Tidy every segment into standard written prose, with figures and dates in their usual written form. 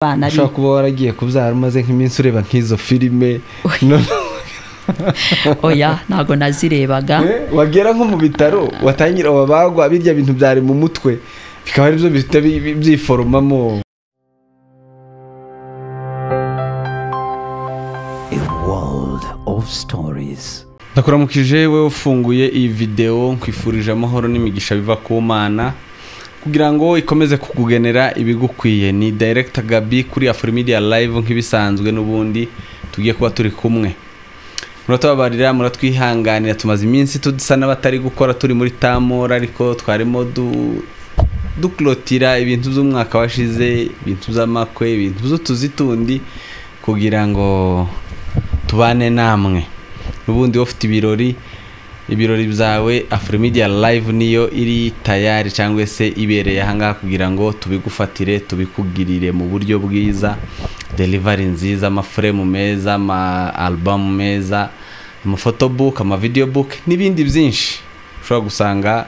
Abana Ushobora kuba waragiye kubyara umaze nk'iminsi ureba nk'izo filime? Oya, ntabwo nazirebaga. Wagera nko mu bitaro, watangira wabagwa, birya bintu byari mu mutwe bikaba aribyo bihita byiforomamo. A world of stories. Ndakuramukije wowe ufunguye iyi videwo, nkwifurije amahoro n'imigisha biva ku Mana kugira ngo ikomeze kukugenera ibigukwiye. Ni Director Gabi kuri Afrimedia Live, nk'ibisanzwe n'ubundi tugiye kuba turi kumwe. Muratubabarira, muratwihanganira, tumaze iminsi dusa n'abatari gukora, turi muri tamora, ariko twarimo duklotira ibintu by'umwaka washize, ibintu by'amakwe, ibintu by'utuzi tundi, kugira ngo tubane namwe. N'ubundi wowe ufite ibirori byawe, Afrimedia Live niyo iri tayari cyangwa se ibereye ahangaha kugira ngo tubigufatire, tubikugirire mu buryo bwiza, delivery nziza, amaframe meza, ama album meza, ama photobook, ama video book n'ibindi byinshi ushobora gusanga,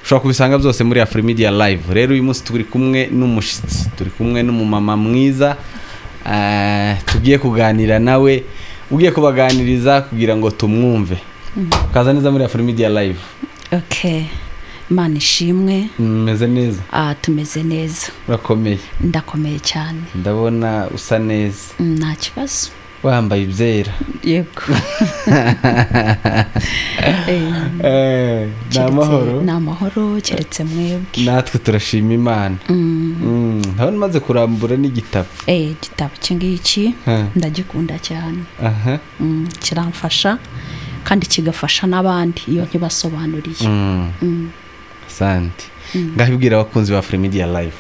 ushobora kubisanga byose muri Afrimedia Live. Rero uyu munsi turi kumwe n'umushitsi, turi kumwe n'umumama mwiza, tugiye kuganira nawe, ugiye kubaganiriza kugira ngo tumwumve. Kaza neza muri Afrimedia Live. Okay, Imana ishimwe. Meze neza? Tumeze neza. Urakomeye? Ndakomeye cyane. Ndabona usa neza. Nta kibazo. Wambaye ibyera. Yego. Ni amahoro. Ni amahoro, keretse mwebwe. Natwe turashima Imana. Ndabona umaze kurambura n'igitabo. Igitabo iki ngiki ndagikunda cyane. Kiramfasha kandi kigafasha n'abandi iyo nkibasobanuriye. Asante. Ngahibwira abakunzi ba Afrimedia Live.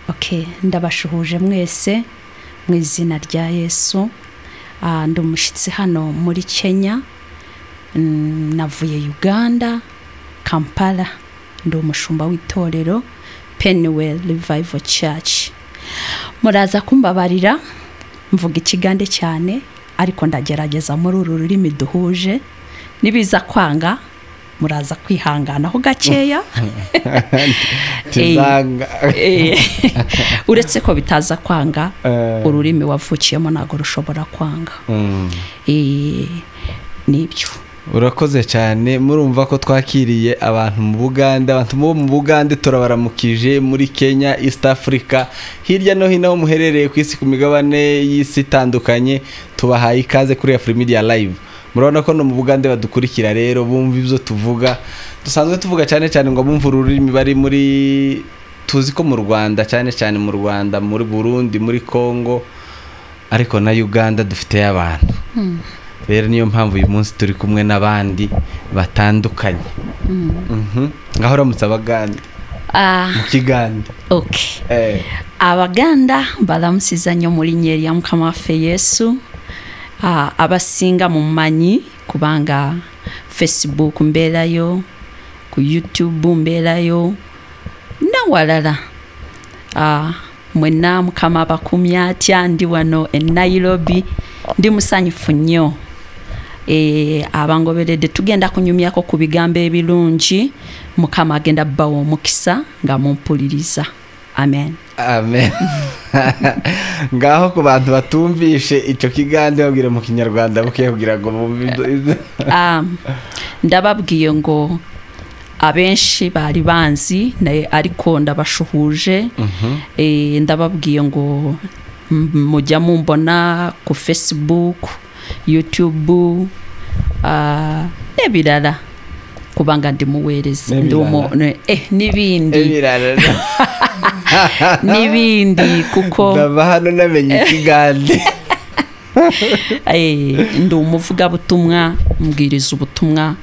Okay, ndabashuhuje mwese mu izina rya Yesu. Ndi umushitsi hano muri Kenya. Navuye Uganda, Kampala. Ndi umushumba w'itorero Penuel Revival Church. Muraza kumbabarira mvuga ikigande cyane, ariko ndagerageza muri uru rurimi duhuje. Nibiza kwanga muraza kwihanganaho gakeya. Tizanga. Uretse ko bitaza kwanga, ururimi wavukiyemo ntago rushobora kwanga. Nibyo. Urakoze cyane. Murumva ko twakiriye abantu mu Bugande, abantu bo mu Bugande turabaramukije, muri Kenya, East Africa, hirya no hino aho muherereye ku isi, ku migabane y'isi itandukanye, tubahaye ikaze kuri Afrimedia Live. Murabona ko no mu Bugande badukurikira, rero bumva ibyo tuvuga. Dusanzwe tuvuga cyane cyane ngo bumva ururimi bari muri, tuzi ko mu Rwanda, cyane cyane mu Rwanda, muri Burundi, muri Congo, ariko na Uganda dufite abantu. Rero niyo mpamvu uyu munsi turi kumwe n'abandi batandukanye. Ngaho uramutse Abaganda. Mu Kiganda. Okay. Abaganda balamusiza nnyo mu linnya erya Mukama waffe Yesu. Abasinga mumanyi kubanga Facebook mbeerayo, ku YouTube mbeerayo nawalala. Mwenna Mukama abakumya atya. Ndi wano e Nairobi, ndi musanyufu nnyo. Abangoberedde tugenda kunyumyako ku bigambo ebirungi. Mukama agenda bbawa omukisa nga mumpuliriza. Amen. Amen. Ngaho ku bantu batumvishe icyo kigande babwire mu Kinyarwanda buke kugira ngo bumve. Ndababwiye ngo abenshi bari banzi, ariko ndabashuhuje. Ndababwiye ngo mujya mumbona ku Facebook, YouTube, n'ebirala, kubanga ndi muweereza, n'ibindi n'ibindi, kuko ndava hano namenye ikigande. Ndi umuvugabutumwa, mbwiriza ubutumwa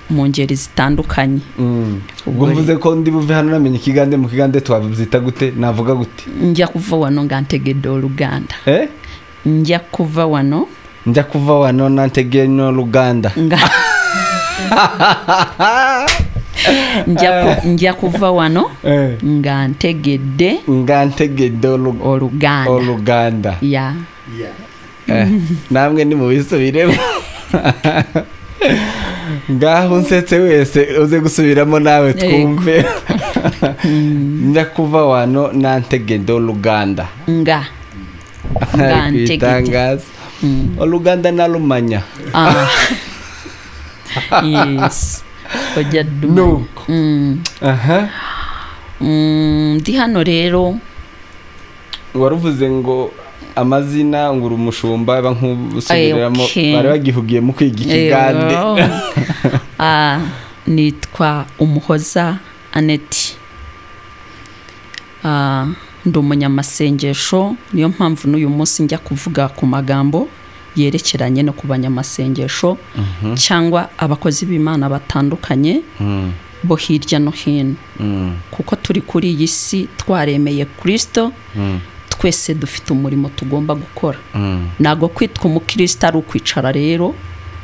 mu ngeri zitandukanye. Ubwo mvuze ko ndi buve hano namenye ikigande, mu kigande twabyita gute? Navuga gute? Njya kuva wano nga ntegedde Oluganda. Njya kuva wano, njya kuva wano nantegedde Oluganda. Njya kuva wano nga ntegedde Oluganda. Oluganda. Ya. Namwe ni mubisubiremo. Ngaho unsetse wese uze gusubiramo nawe twumve. Njakuva wano nantegedde Oluganda. Nga ntegedde Oluganda nalumanya. Yes. Ojja ddumanya. Ndi hano rero. Waruvuze ngo amazina ngo uri umushumba bankubusubiramo bari bagihugiye mu kwiga ikigande. Nitwa Umuhoza Aneti. Ndi umunyamasengesho, niyo mpamvu n'uyu munsi njya kuvuga ku magambo yerekeranye no ku banyamasengesho cyangwa abakozi b'Imana batandukanye bo hirya no hino. Kuko turi kuri iyi si twaremeye Kristo, twese dufite umurimo tugomba gukora. Ntago kwitwa umukristo ari ukwicara rero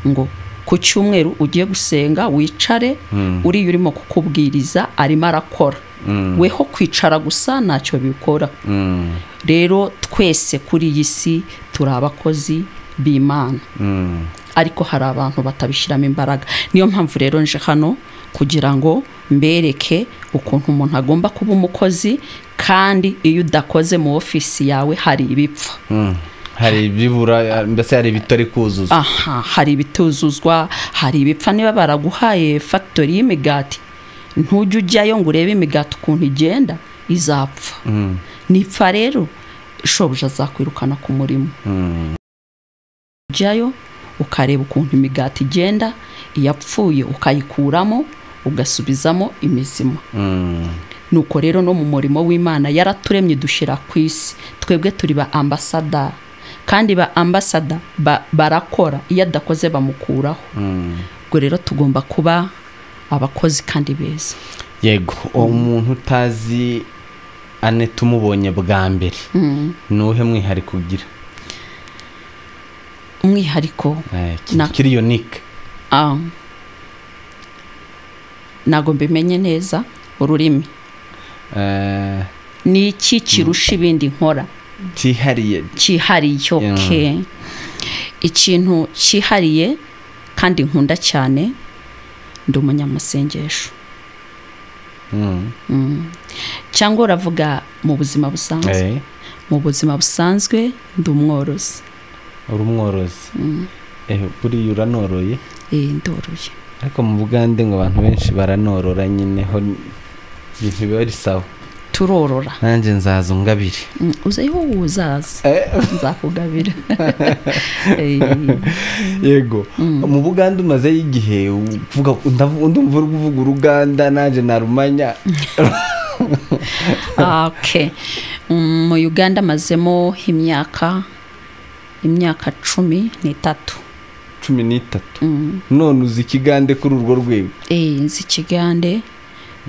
ngo ku cyumweru ugiye gusenga wicare, uriya urimo kukubwiriza arimo arakora. Weho kwicara gusa ntacyo bikora. Rero twese kuri iyi si turi abakozi b'Imana. Ariko hari abantu batabishyiramo imbaraga. Niyo mpamvu rero nje hano kugira ngo mbereke ukuntu umuntu agomba kuba umukozi, kandi iyo udakoze mu ofisi yawe hari ibipfa. Hari ibibura, mbese hari ibitari kuzuzwa. Aha, hari ibituzuzwa, hari ibipfa. Niba baraguhaye factory y'imigati, ntujye ujyayo ngo urebe imigati ukuntu igenda, izapfa. Nipfa rero shobuja azakwirukana ku murimo. Ujyayo ukareba ukuntu imigati igenda, iyapfuye ukayikuramo ugasubizamo imizima. Nuko rero no mu murimo w'Imana yaraturemye dushyira ku isi, twebwe turi ba ambassador, kandi ba ambassador barakora, iyo adakoze bamukuraho. Ubwo rero tugomba kuba abakozi kandi beza. Yego, umuntu utazi Aneti umubonye bwa mbere, nuhe mwihariko ugira? Umwihariko kiri unique. Ntago mbimenye neza ururimi. Ni iki kirusha ibindi nkora? Cyihariye. Cyihariye, okay. Ikintu cyihariye kandi nkunda cyane, ndi umunyamasengesho. Cyangwa uravuga mu buzima busanzwe? Mu buzima busanzwe ndi umworozi. Uri umworozi? Buriya uranoroye? Ndoroye. Ariko mu Bugande ngo abantu benshi baranorora nyine, ho ibintu biba ari sawa. Turorora. Nanjye nzaza ungabire. Uzayo uzaza. Nzakugabira. Yego. Mu Bugande umaze igihe uvuga, ndumva uri kuvuga Uruganda nanjye narumanya. Okay. Mu Uganda mazemo imyaka 13. 13. None uzi ikigande kuri urwo rwego? Nzi ikigande.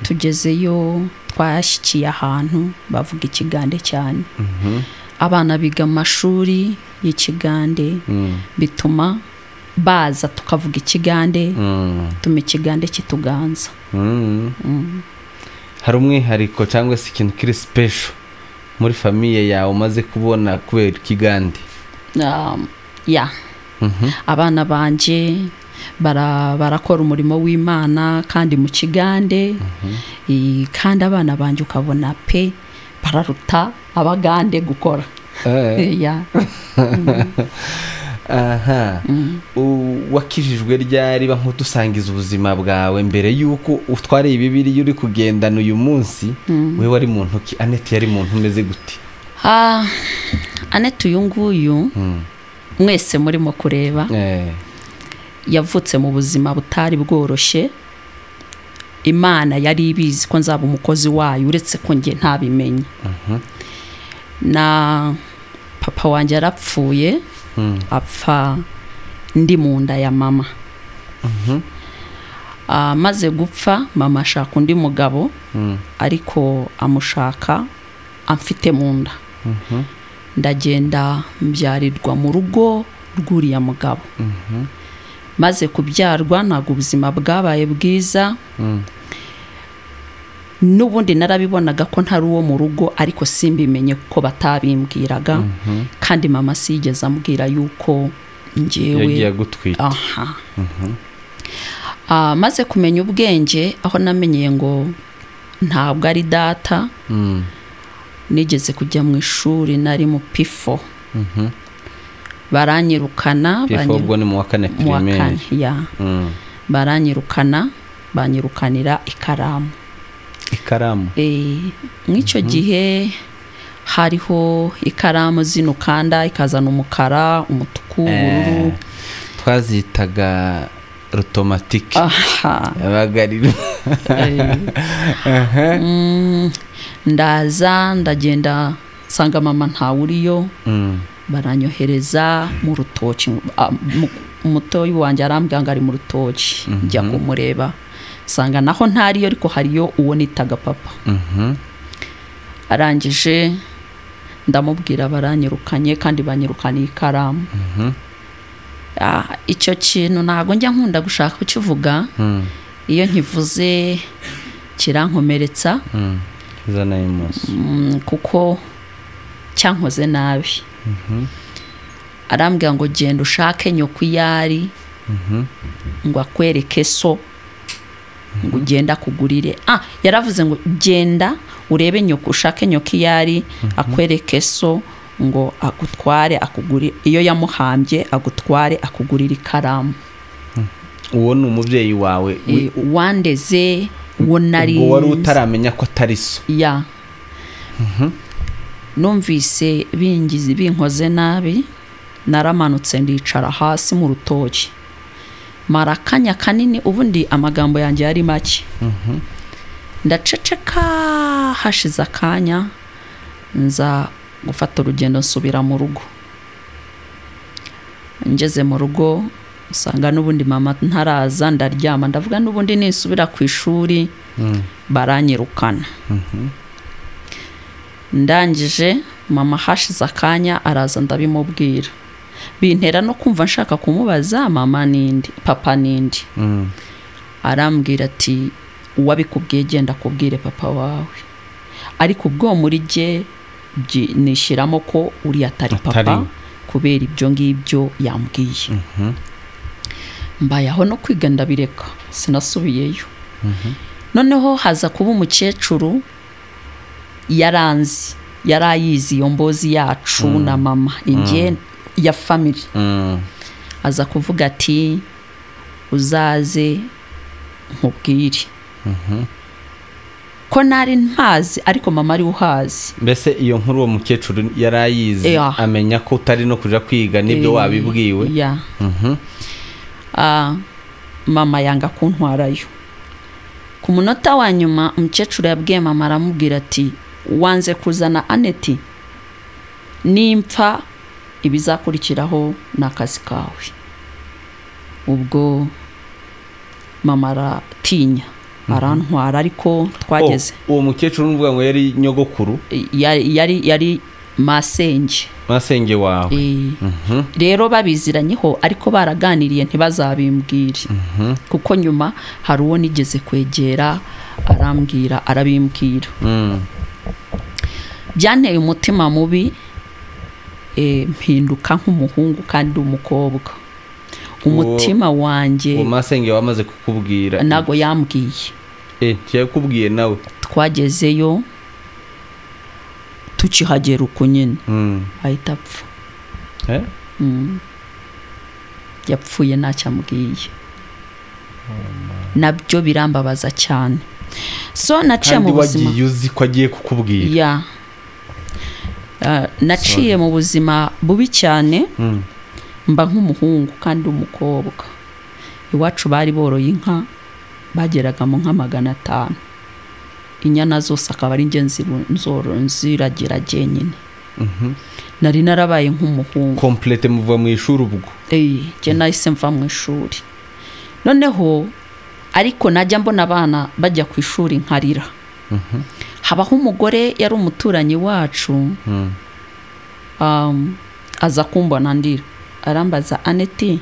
Tugezeyo twashyikiye ahantu bavuga ikigande cyane. Abana biga amashuri y'ikigande, bituma baza tukavuga ikigande, bituma ikigande kituganza. Hari umwihariko cyangwa se ikintu kiri special muri famille yawe umaze kubona kubera ikigande? Ya. Abana banje barakora umurimo w'Imana kandi mu kigande. Kandi abana banje ukabona pe bararuta abagande gukora. Ya. Aha. Wakijijwe ryari bankudusangiza ubuzima bwawe mbere yuko utware Bibiliya uri kugendana uyu munsi? Wewe wari muntu ki? Aneti yari muntu umeze gute? Aneti uyu nguyu mwese murimo kureba, yavutse mu buzima butari bworoshye. Imana yari ibizi ko nzaba umukozi wayo, uretse ko nge ntabimenye. Na papa wanjye yarapfuye, apfa ndi mu nda ya mama. Maze gupfa mama ashaka undi mugabo, ariko amushaka amfite mu nda. Ndagenda mbyarirwa mu rugo rw'uriya mugabo. Maze kubyarwa ntabwo ubuzima bwabaye bwiza. N'ubundi narabibonaga ko ntari uwo mu rugo, ariko simbimenye kuko batabimbwiraga. Kandi mama siyigeze ambwira yuko njyewe yagiye gutwita. Aha. Maze kumenya ubwenge aho namenyeye ngo ntabwo ari data. Nigeze kujya mu ishuri nari mu P4. Baranyirukana. P4 ubwo ni mu wa kane primaire. Ya. Baranyirukana, banyirukanira ikaramu. Ikaramu. Mw'icyo gihe hariho ikaramu zino kanda ikazana umukara, umutuku, ubururu. Twazitaga automatique. Yabagarira. Ndaza ndagenda nsanga mama ntawuriyo. Baranyohereza mu rutoki. Umutoyi wanjye arambwira ngo ari mu rutoki. Njya kumureba nsanga naho ntariyo, ariko hariyo uwo nitaga papa. Arangije ndamubwira baranyirukanye kandi banyirukaniye ikaramu. Icyo kintu ntago njya nkunda gushaka kukivuga. Iyo nkivuze kirankomeretsa. Kuko cyankoze nabi. Arambwira ngo genda ushake nyoko iyari ngo akwereke so, ngo ugenda kugurire. Yaravuze ngo genda urebe nyoko, ushake nyoko iyari akwereke so, ngo agutware akugurire. Iyo yamuhambye agutware akugurira ikaramu. Uwo ni umubyeyi wawe wandeze, uwo nari ubwo wari utaramenya ko atari so. Ya. Numvise bingize binkoze nabi, naramanutse ndicara hasi mu rutoki. Mara akanya kanini, ubundi amagambo yanjye yari make. Ndaceceka, hashize akanya nza gufata urugendo nsubira mu rugo. Ngeze mu rugo nsanga n'ubundi mama ntaraza, ndaryama ndavuga n'ubundi nisubira ku ishuri baranyirukana. Ndangije mama hashize akanya araza ndabimubwira. Bintera no kumva nshaka kumubaza mama nindi, papa nindi. Arambwira ati uwabikubwiye genda kubwire papa wawe. Ariko ubwo muri jye nishiramo ko uri atari papa kubera ibyo ngibyo yambwiye. Mbayaho no kwiga ndabireka, sinasubiyeyo. Noneho haza kuba umukecuru yaranzi, yarayizi iyo mbozi yacu na mama inge ya family. Aza kuvuga ati uzaze nkubwire. Ko nari ntazi ariko mama ari uhazi. Mbese iyo nkuru uwo mukecuru yarayizi, amenya ko utari no kuja kwiga nibyo wabibwiwe. Ya. Mama yanga kuntwarayo. Ku munota wa nyuma umukecuru yabwiye mama, aramubwira ati wanze kuzana Aneti, nimpfa ibizakurikiraho nakazi kawe. Ubwo mama aratinya arantwara, ariko twageze. Uwo mukecuru n'uvuga ngo yari nyogokuru? Yari masenge. Masenge wawe. Rero babiziranyeho ariko baraganiriye ntibazabimbwire. Kuko nyuma hari uwo nigeze kwegera arambwira, arabimbwira. Byanteye umutima mubi, mpinduka nk'umuhungu kandi umukobwa. Umutima wanjye. Uwo masenge wamaze kukubwira? Nago yambwiye. Yakubwiye nawe? Twagezeyo tukihagera uko nyine ahita apfa. Yapfuye ntacyo amubwiye. Nabyo birambabaza cyane. So naciye mu buzima. Kandi wagiye uzi ko agiye kukubwira? Ya. Naciye mu buzima bubi cyane. Mba nk'umuhungu kandi umukobwa. Iwacu bari boroye inka bageraga mu nka 500. Inyana zose akaba ari nge nziragira jyenyine. Nari narabaye nk'umuhungu. Complete muva mu ishuri ubwo? Jye nahise mva mu ishuri. Noneho ariko najya mbona abana bajya ku ishuri nkarira. Habaho umugore yari umuturanyi wacu, aza kumbona ndira. Arambaza Aneti,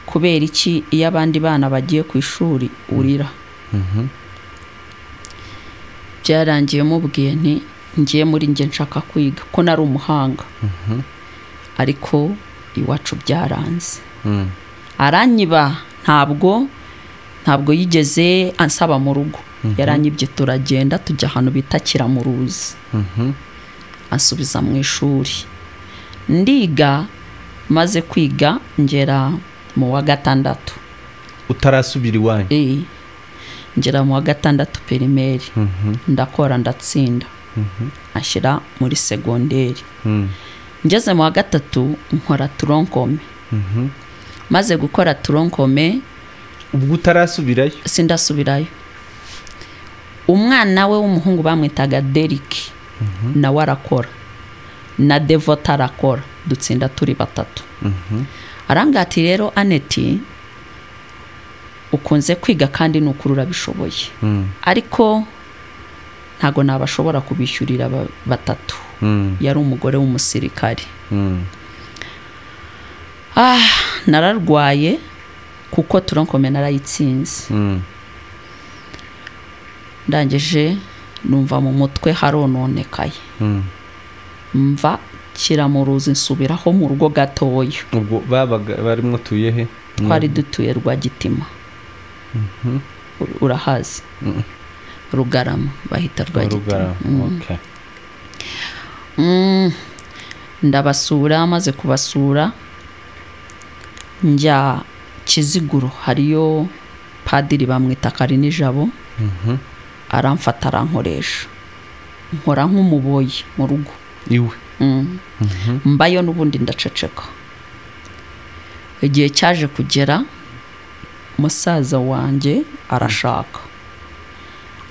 kubera iki iyo abandi bana bagiye ku ishuri urira? Byarangiye mubwiye nti ngiye muri nge nshaka kwiga ko nari umuhanga. Ariko iwacu byaranze. Aranyiba, ntabwo Ntabwo yigeze ansaba mu rugo, yaranyibye turagenda tujya ahantu bita Kiramuruzi. Ansubiza mu ishuri ndiga, maze kwiga ngera mu wa 6. Utarasubira iwanyu? Ngera mu wa 6 primaire, ndakora ndatsinda, ashyira muri segonderi. Ngeze mu wa 3 nkora tronc-commun. Maze gukora tronc-commun. Ubwo utarasubirayo? Sindasubirayo. Umwana we w'umuhungu bamwitaga Derek, nawe arakora, na Devota arakora, dutsinda turi 3. Arambwira ati rero Aneti, ukunze kwiga kandi nukuri urabishoboye, ariko ntago nabashobora kubishyurira 3. Yari umugore w'umusirikare. Nararwaye kuko tronc-commun narayitsinze. Ndangije numva mu mutwe harononekaye. Mva Kiramuruzi nsubiraho mu rugo gatoya. Ubwo babaga barimo tuye he? Twari dutuye Rwagitima. Urahazi? Rugarama bahita Rwagitima. Okay. Ndabasura, maze kubasura njya Kiziguro, hariyo padiri bamwita Karinijabo. Aramfata arankoresha, nkora nk'umuboyi mu rugo iwe. Mbayo n'ubundi ndaceceka. Igihe cyaje kugera musaza wanjye arashaka,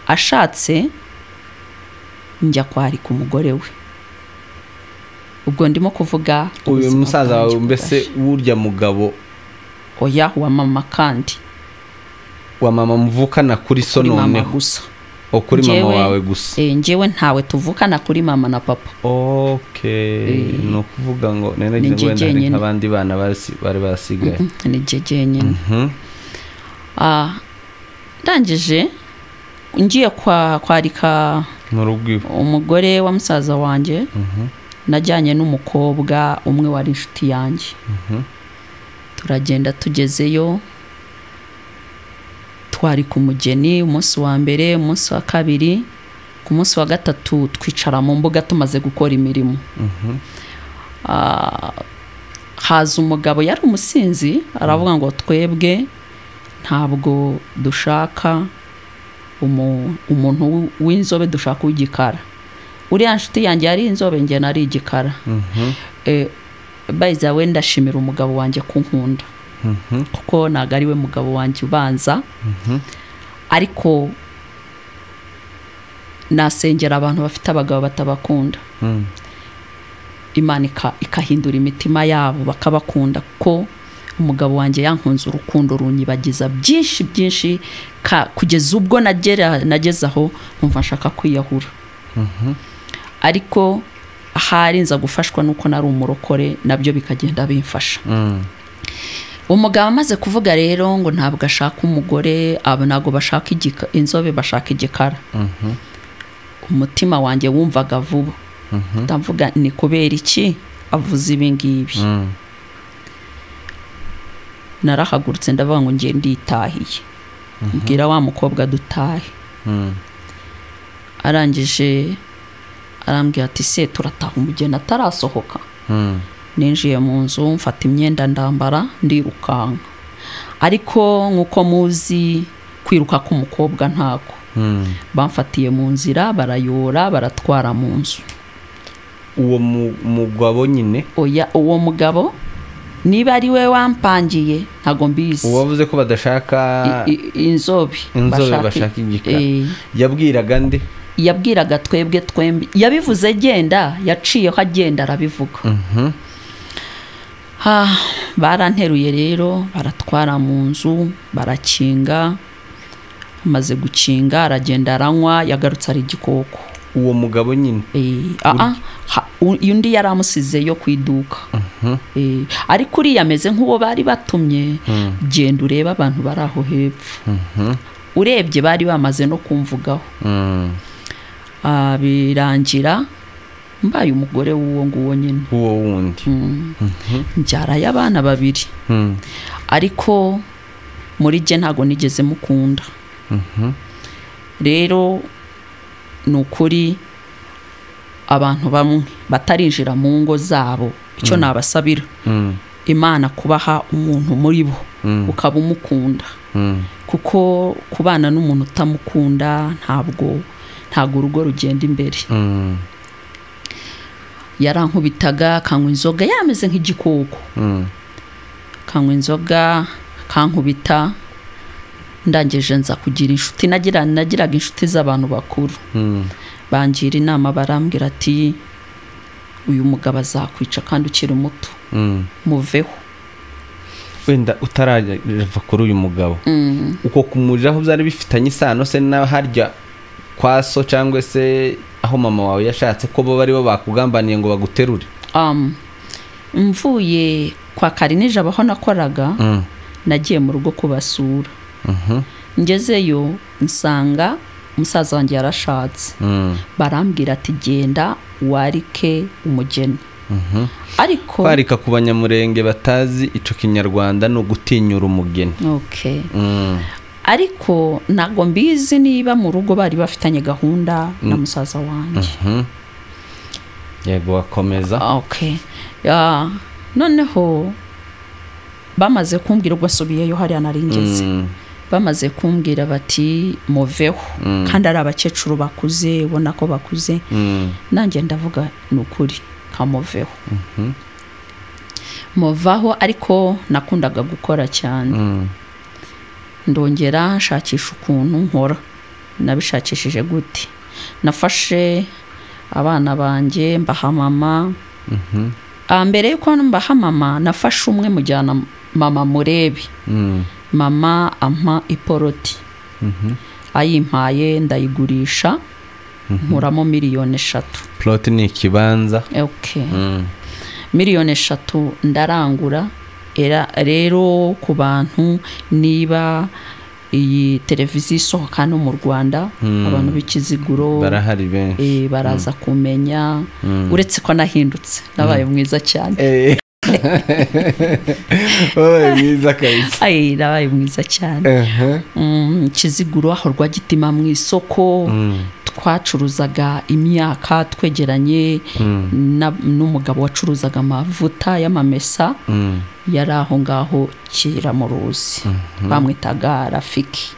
ashatse njya kwarika umugore we. Ubwo ndimo kuvuga uyu musaza wawe mbese urya mugabo? Oya, wa mama kandi. Wa mama muvukana kuri so noneho? Gusa. O kuri mama wawe gusa? Njyewe ntawe tuvukana kuri mama na papa. Okay, no kuvuga ngo nene wenda hari nk'abandi bana bari basigaye. Ni jeje nyine. Ndangije ngiye kwarika mu rugo umugore wa musaza wanjye. Najyanye n'umukobwa umwe wari inshuti yanjye. Turagenda tugezeyo, twari ku mugeni umunsi wa mbere, umunsi wa kabiri, ku munsi wa 3 twicara mu mbuga tumaze gukora imirimo. Haza umugabo yari umusinzi, aravuga ngo twebwe ntabwo dushaka umuntu w'inzobe, dushaka uw'igikara. Uriya nshuti yanjye yari inzobe, njye nari igikara. By the way, ndashimira umugabo wanjye kunkunda, kuko ntago ari we mugabo wanjye ubanza, ariko nasengera abantu bafite abagabo batabakunda, Imana ikahindura imitima yabo bakabakunda, ko umugabo wanjye yankunze urukundo runyibagiza byinshi byinshi, kugeza ubwo nageze aho nkumva nshaka kwiyahura. Ariko ahari nza gufashwa nuko nari umurokore, nabyo bikagenda bimfasha. Umugabo amaze kuvuga rero ngo ntabwo ashaka umugore, abo ntabwo bashaka inzobe, bashaka igikara. Umutima wanjye wumvaga vuba, ndavuga ni kubera iki avuze ibi ngibi. Narahagurutse ndavuga ngo ngiye nditahiye, mbwira wa mukobwa dutahe. Arangije arambwira ati se turataha umugeni atarasohoka. Ninjiye mu nzu mfata imyenda ndambara ndirukanka, ariko nkuko muzi kwiruka k'umukobwa ntako. Bamfatiye mu nzira barayora baratwara mu nzu. Uwo mugabo nyine? Oya, uwo mugabo niba ari we wampangiye ntago mbizi. Uwavuze ko badashaka inzobe, bashaka igikara. Yabwiraga nde? Yabwiraga twebwe twembi. Yabivuze genda, yaciyeho agenda arabivuga. Baranteruye rero baratwara mu nzu barakinga. Amaze gukinga aragenda aranywa, yagarutse ari igikoko. Uwo mugabo nyine? Undi yari amusize yo ku iduka. Ariko uriya ameze nk'uwo bari batumye, genda urebe abantu bari aho hepfo. Urebye bari bamaze no kumvugaho. Birangira mbaye umugore w'uwo nguwo nyine. Uwo wundi. Mbyarayo abana babiri. Ariko Muri jye ntago nigeze mukunda. Rero ni ukuri abantu bamwe batarinjira mu ngo zabo, icyo nabasabira, Imana kubaha umuntu muri bo ukaba umukunda, kuko kubana n'umuntu utamukunda ntabwo urugo rugenda imbere. Yarankubitaga, akanywa inzoga, yameze nk'igikoko, akanywa inzoga akankubita. Ndangije nza kugira inshuti, nagiraga inshuti z'abantu bakuru, bangira inama, barambwira ati uyu mugabo azakwica kandi ukiri muto, muveho. Wenda utarava kuri uyu mugabo, uko kumujaho byari bifitanye isano se na harya kwa so cyangwa se aho mama wawe yashatse ko bo bari bo bakugambaniye ngo baguterure? Mvuye kwa Karinijabo aho nakoraga, nagiye mu rugo kubasura. Ngezeyo nsanga umusaza wanjye yarashatse, barambwira ati genda warike umugeni. Ariko kwarika ku Banyamurenge batazi ico Kinyarwanda no gutinyura umugeni. Okay. Ariko ntago mbizi niba mu rugo bari bafitanye gahunda na musaza wanjye. Yego, wakomeza. Okay. Ya, noneho bamaze kumbwira, ubwo nsubiyeyo hariya naringeze, bamaze kumbwira bati muveho, kandi ari abakecuru bakuze, ubona ko bakuze. Nanjye ndavuga ni ukuri kamuveho. Muvaho, ariko nakundaga gukora cyane. Ndongera nshakisha ukuntu nkora. Nabishakishije gute? Nafashe abana banjye mbaha mama. Mbere yuko mbaha mama, nafashe umwe mujyana mama murebe. Mama ampa iporoti, ayimpaye ndayigurisha, nkuramo 3 miliyoni. Plot ni ikibanza. Okay. 3 miliyoni ndarangura. Era rero ku bantu, niba iyi televiziyo isohoka no mu Rwanda, abantu b'Ikiziguro barahari benshi. Baraza kumenya, uretse ko nahindutse, nabaye mwiza cyane. Wabaye mwiza kabisa. Ay, nabaye mwiza cyane. Kiziguro aho Rwagitima mu isoko, twacuruzaga imyaka, twegeranye n'umugabo wacuruzaga amavuta y'amamesa, yari aho ngaho Kiramuruzi, bamwitaga Rafiki.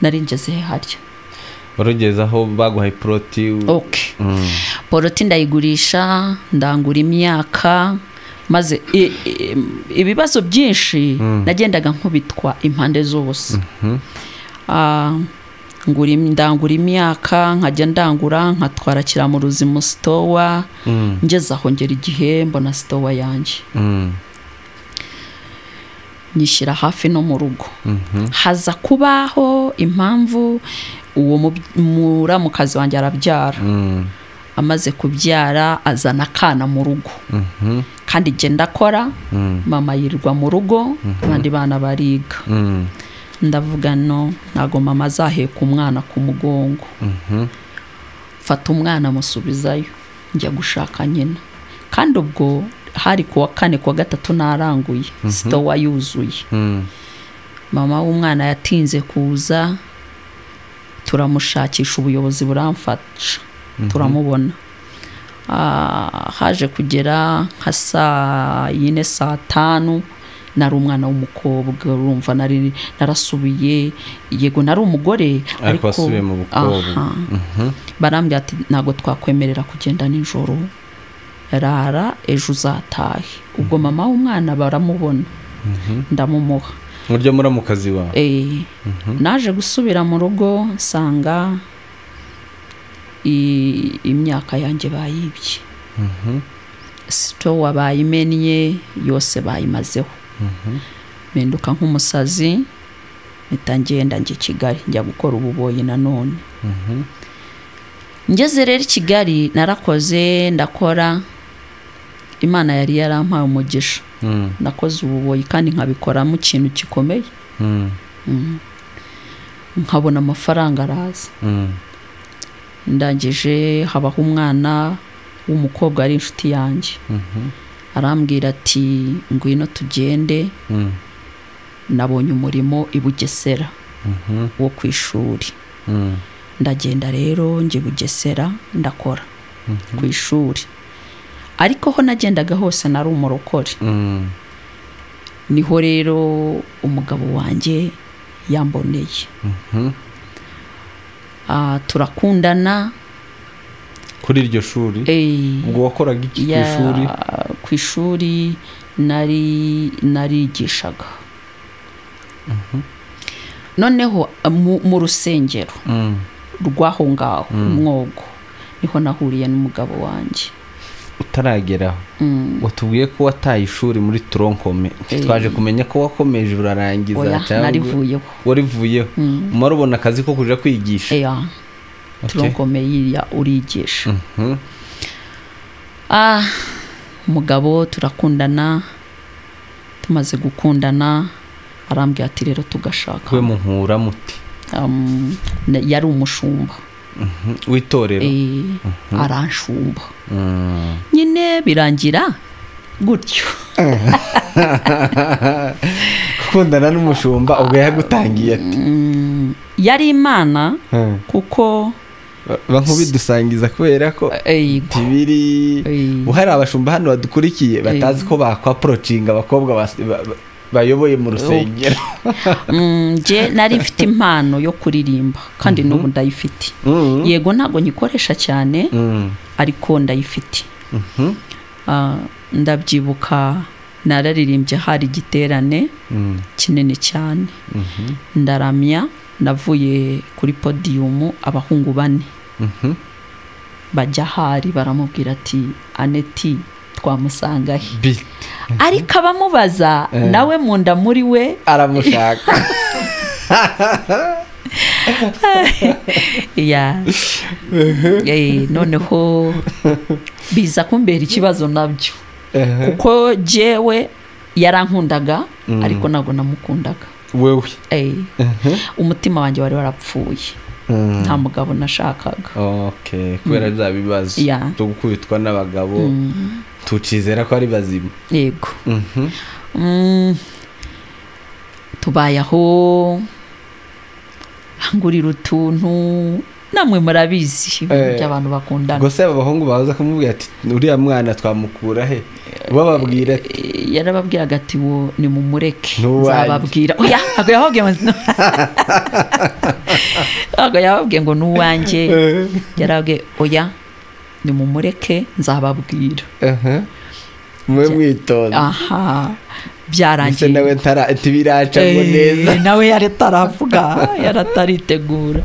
Nari ngeze harya? Warugeze aho baguhaye ploti. Okay. Poroti ndayigurisha, ndangura imyaka, maze ibibazo byinshi nagendaga nkubitwa impande zose. Ndangura imyaka, nkajya ndangura nkatwara Kiramuruzi mu store. Ngeze aho ngera igihe mbona store yanjye, nyishyira hafi no mu rugo. Haza kubaho impamvu, uwo muramukazi wanjye arabyara. Amaze kubyara azana akana mu rugo, kandi jye ndakora, mama yirirwa mu rugo, abandi bana bariga. Ndavuga no ntago mama azaheka umwana ku mugongo. Mfata umwana musubizayo, njya gushaka nyina. Kandi ubwo hari kuwa kane, kuwa gatatu naranguye, store yuzuye. Mama w'umwana yatinze kuza, turamushakisha, ubuyobozi buramfasha turamubona. Haje kugera nka saa 4, saa 5. Nari umwana w'umukobwa, urumva nari narasubiye, yego nari umugore. Ariko wasubiye mu bukobwa. Aha. Barambwira ati ntabwo twakwemerera kugenda nijoro, rara ejo uzatahe. Ubwo mama w'umwana baramubona, ndamumuha. Muryo muramukazi wawe? Naje gusubira mu rugo nsanga imyaka yanjye bayibye, store bayimennye yose, bayimazeho. Mpinduka nk'umusazi, mpita ngenda njya i Kigali, njya gukora ububoyi nanone. Ngeze rero i Kigali narakoze, ndakora, Imana yari yarampaye umugisha. Nakoze ububoyi kandi nkabikoramo ikintu gikomeye, nkabona amafaranga araza. Ndangije habaho umwana w'umukobwa ari inshuti yanjye. Arambwira ati ngwino tugende, nabonye umurimo i Bugesera wo ku ishuri. Ndagenda rero njye Bugesera ndakora ku ishuri, ariko ho nagendaga hose nari umurokore. Niho rero umugabo wanjye yamboneye. Turakundana kuri iryo shuri. Ubwo wakoraga iki ku ishuri? Ku ishuri narigishaga. Noneho mu rusengero rw'aho ngaho Mwogo niho nahuriye n'umugabo wanjye. Utarageraho watubwiye ko wataye ishuri muri toronkome, twaje kumenya ko wakomeje urarangiza cyangwa narivuyeho? Warivuyeho. Umara ubona akazi ko kuja kwigisha. Toronkome yiriya urigisha. Umugabo turakundana, tumaze gukundana arambwira ati rero tugashaka. We muhura muti? Yari umushumba w'itorero. Aranshumba nyine birangira gutyo. Gukundana n'umushumba ubwo yagutangiye ati? Yari Imana, kuko bankubidusangiza kubera ko tibiri uhari abashumba hano badukurikiye batazi ko bakwa approaching abakobwa bayoboye mu rusengero. Nje nari mfite impano yo kuririmba kandi n'ubu ndayifite. Yego ntabwo nyikoresha cyane, ariko ndayifite. Ndabyibuka nararirimbye hari igiterane kinini cyane, ndaramya, navuye kuri podium abahungu bane bajya hari baramubwira ati Aneti twamusanga he? Ariko abamubaza nawe munda muri we aramushaka. Noneho biza kumbera ikibazo nabyo, kuko jewe yarankundaga ariko ntabwo namukundaga. Wewe? Umutima wanjye wari warapfuye, nta mugabo nashakaga. Kubera bya bibazo byo gukubitwa n'abagabo, tucizera ko ari bazima. Yego. Tubaye aho angurira utuntu, namwe murabizi by'abantu bakundana. Gusa abahungu baza kumubwira ati uriya mwana twamukura he? Bababwira yarababwiraga ati wo ni mumureke nzababwira. Oya, ntabwo yababwiye ngo nuwanjye, yarababwiye oya ni mumureke nzababwira. Mwe mwitonda. Aha, byarangiye. Nawe ntibiraca ngo neza. Nawe yari ataravuga, yari ataritegura.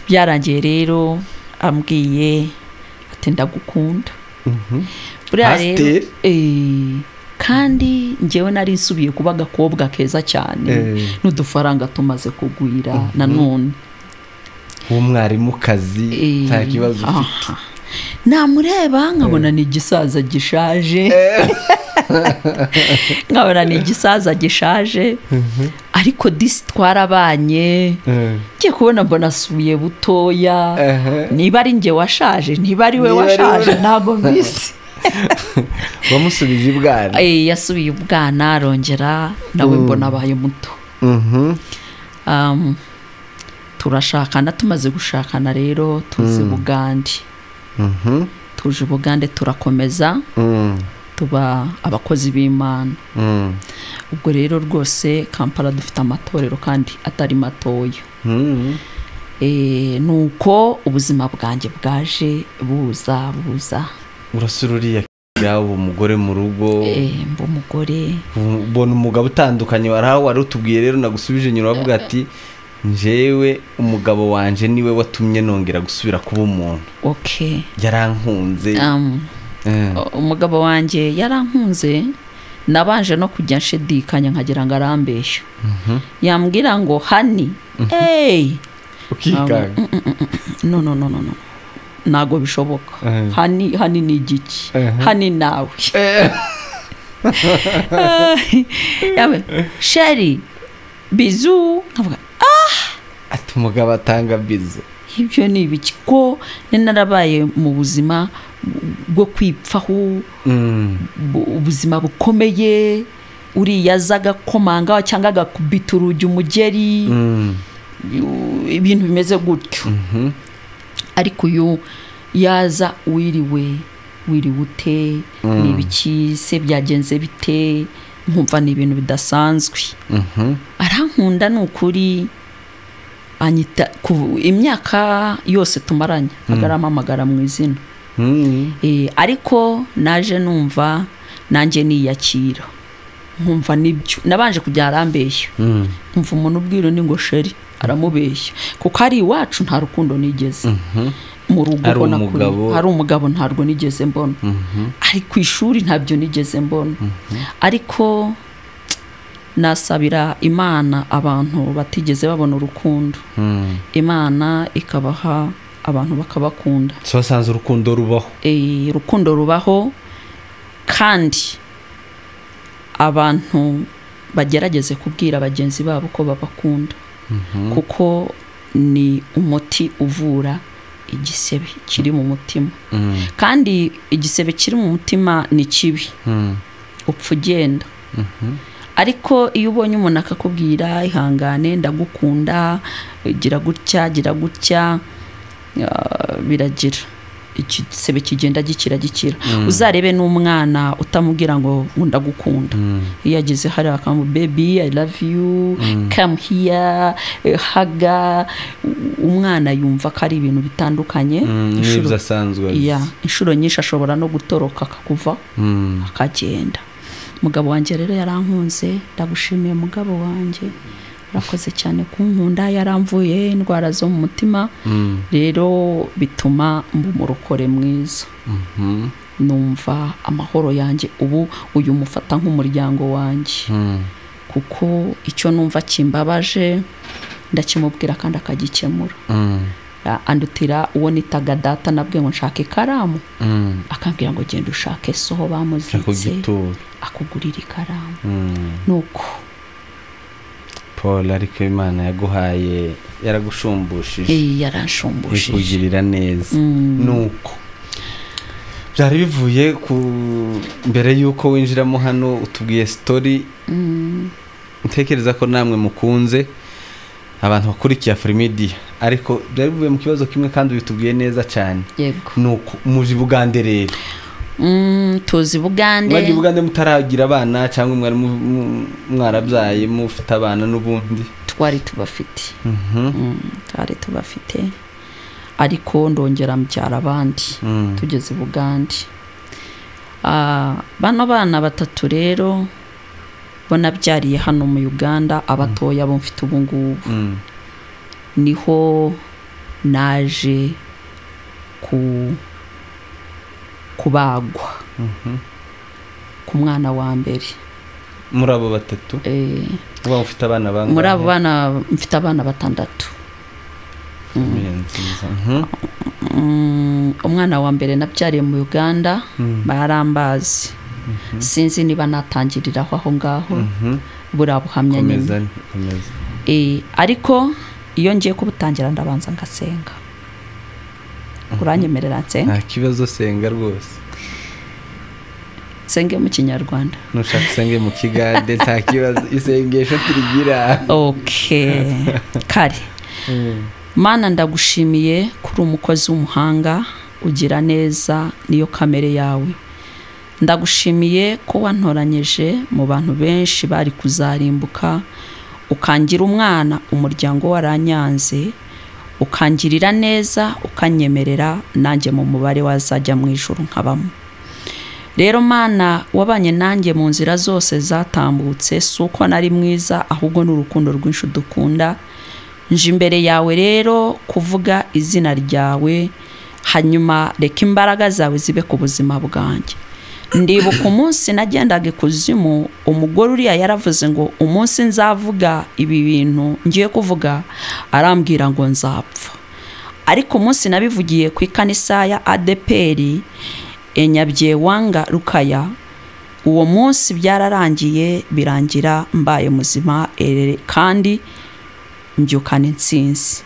Byarangiye rero ambwiye ati ndagukunda. Buriya rero kandi njyewe nari nsubiye kuba agakobwa keza cyane, n'udufaranga tumaze kugwira nanone. Umwarimukazi nta kibazo ufite. Namureba nkabona ni igisaza gishaje. Nkabona ni igisaza gishaje, ariko disi twarabanye, ngiye kubona mbona asubiye butoya. Niba ari njye washaje, niba ari we washaje, ntabwo mbizi. Wamusubije ibwana? Yasubiye ubwana arongera nawe mbona abaye muto. Turashakana, tumaze gushakana rero tuzi Bugande. Tuje Bugande turakomeza, tuba abakozi b'Imana. Ubwo rero rwose Kampala dufite amatorero kandi atari matoya. Nuko ubuzima bwanjye bwaje buza. Urasururiya yawe umugore mu rugo. Mba umugore. Ubona umugabo utandukanye waraho wari utubwiye rero nagusubije nyura avuga ati njewe umugabo wanje niwe watumye nongera gusubira kuba umuntu. Yarankunze. Umugabo wanjye yarankunze, nabanje no kujya nshidikanya nkagira ngo arambeshya. Yambwira ngo hani, ukikanga. No no no no no. Ntago bishoboka. Hani hani ni igiki? Hani nawe. Yawe, sheri, bizu, nkavuga ati Umugabo atanga bizo. Ibyo ni ibiki ko narabaye mu buzima bwo kwipfaho, ubuzima bukomeye, uriya aza agakomanga cyangwa agakubita urugi umugeri, ibintu bimeze gutyo. Ariko uyu yaza wiriwe wiriwe ute, ni ibiki se, byagenze bite, nkumva ni ibintu bidasanzwe. Arankunda ni ukuri, anyita imyaka yose tumaranye agarampamagara mu izina. Ariko naje numva nanjye niyakira, nkumva nibyo nabanje kujya arambeshya, nkumva umuntu ubwira undi ngo sheri aramubeshya, kuko ari iwacu nta rukundo nigeze mu rugo mbona, kuri hari umugabo ntarwo nigeze mbona, ari ku ishuri ntabyo nigeze mbona. Ariko nasabira Imana abantu batigeze babona urukundo, Imana ikabaha abantu bakabakunda. So basanze urukundo rubaho. Urukundo rubaho, kandi abantu bagerageze kubwira bagenzi babo ko babakunda, kuko ni umuti uvura igisebe kiri mu mutima. Kandi igisebe kiri mu mutima ni kibi, upfa ugenda. Ariko iyo ubonye umuntu akakubwira ihangane, ndagukunda, gira gutya gira gutya, biragira igisebe kigenda gikira gikira. Uzarebe n'umwana utamubwira ngo ndagukunda, iyo ageze hariya akamu baby I love you, come here, haga, umwana yumva ko ari ibintu bitandukanye. Inshuro nyinshi ashobora no gutoroka akakuva akagenda. Mugabo wanjye rero yarankunze, ndagushimiye mugabo wanjye, urakoze cyane kunkunda, yaramvuye indwara zo mu mutima, rero bituma mba umurokore mwiza. Numva amahoro yanjye ubu uyu mufata nk'umuryango wanjye, kuko icyo numva kimbabaje ndakimubwira kandi akagikemura. Andutira uwo nitaga data, nabwiye ngo nshake ikaramu, akambwira ngo genda ushake soho bamuzitse akugurira ikaramu. Nuko Paul, ariko Imana yaguhaye yaragushumbushyije, yaranshumbushyije, ikugirira neza. Nuko byari bivuye ku mbere yuko winjiramo hano utubwiye story, ntekereza ko namwe mukunze abantu bakurikiye Afrimedia, ariko byari bivuye mu kibazo kimwe kandi bitubwiye neza cyane. Yego. Nuko muje Bugande rero. Tuzi Bugande. Mwagiye Bugande mutaragira abana cyangwa mwari mwarabyaye mufite abana n'ubundi? Twari tubafite. Twari tubafite, ariko ndongera mbyara abandi tugeze Bugande. Bano bana batatu rero bo nabyariye hano mu Uganda, abatoya bo mfite ubu ngubu. Niho naje kubagwa ku mwana wa mbere muri abo batatu. Uba ufite abana bangahe? Muri abo bana mfite abana batandatu. Umwana wa mbere nabyariye mu Uganda, barambazi. Sinzi niba natangiriraho aho ngaho, buriya buhamya nyine. Ariko iyo ngiye kubutangira ndabanza ngasenga. Uranyemerera nsenga? Nta kibazo, senga rwose. Senge mu Kinyarwanda. Nushaka senge mu Kigande nta kibazo, isengesho turigira. Okay. Kare. Mana ndagushimiye kuri umukozi w'umuhanga, ugira neza niyo kamere yawe. Ndagushimiye ko wantoranyije mu bantu benshi bari kuzarimbuka, ukangira umwana umuryango waranyanze, ukangirira neza, ukanyemerera nanjye mu mubare wazajya mu ijuru nkabamo. Rero Mana wabanye nanjye mu nzira zose zatambutse, si uko nari mwiza ahubwo n'urukundo rwinshi dukunda. Nje imbere yawe rero kuvuga izina ryawe, hanyuma reka imbaraga zawe zibe ku buzima bwanjye. Ndibuka umunsi nagendaga ikuzimu, umugore uriya yaravuze ngo umunsi nzavuga ibi bintu ngiye kuvuga, arambwira ngo nzapfa. Ariko umunsi nabivugiye ku ikanisa ya ADPR Enyabyewanga Rukaya, uwo munsi byararangiye, birangira mbaye muzima kandi mbyukana intsinzi.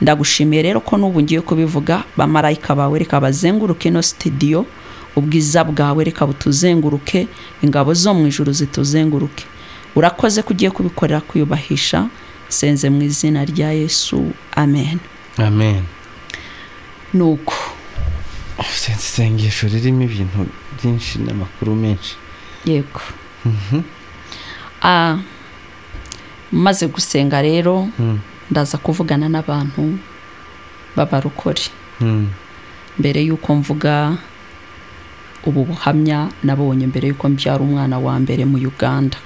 Ndagushimiye rero ko n'ubu ngiye kubivuga, bamarayika bawe reka bazenguruke ino studio, ubwiza bwawe reka butuzenguruke, ingabo zo mu ijuru zituzenguruke. Urakoze ko ugiye kubikorera kwiyubahisha, senze mu izina rya Yesu, amen. Amen. Nuko isengesho ririmo ibintu byinshi n'amakuru menshi. Yego. Maze gusenga rero ndaza kuvugana n'abantu b'abarokore. Mbere yuko mvuga ubu buhamya nabonye mbere yuko mbyara umwana wa mbere mu Uganda.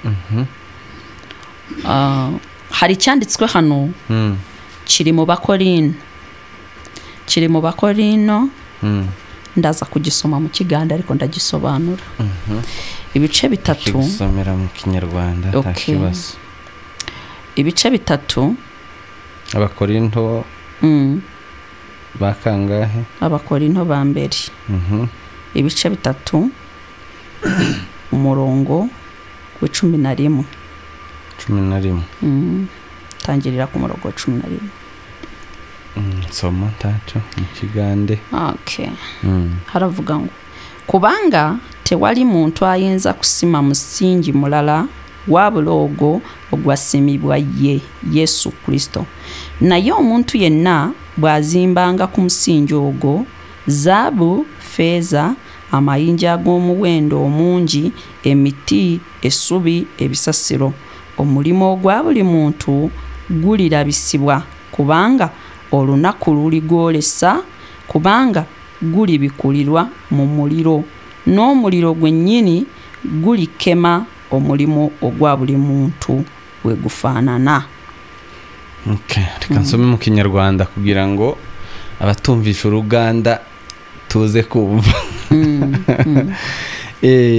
Hari icyanditswe hano kiri mu Bakorino. Kiri mu Bakorino. Ndaza kugisoma mu Kiganda ariko ndagisobanura. Ibice bitatu. Gisomera mu Kinyarwanda nta kibazo. Ibice bitatu. Abakorinto bakangahe? Abakorinto ba mbere. Ibice bitatu umurongo wa 11. 11. Tangirira ku murongo wa 11. Soma tacho mu Kigande. Okay. Haravuga ngo kubanga tewali muntu ayinza kusima musingi mulala wabula ogwo ogwasimibwa ye Yesu Kristo. Naye omuntu yenna bw'azimbanga ku musingi ogwo zaabu, feeza, amayinja ag'omuwendo omungi, emiti, essubi, ebisasiro. Omulimo ogwa buli muntu gulirabisibwa kubanga olunaku luligwolesa, kubanga gulibikulirwa mu muliro, n'omuliro gwennyini gulikema omulimo ogwa buli muntu we gufaanana. Okay, reka nsome mu Kinyarwanda kugira ngo abatumvisha uruganda tuze kumva.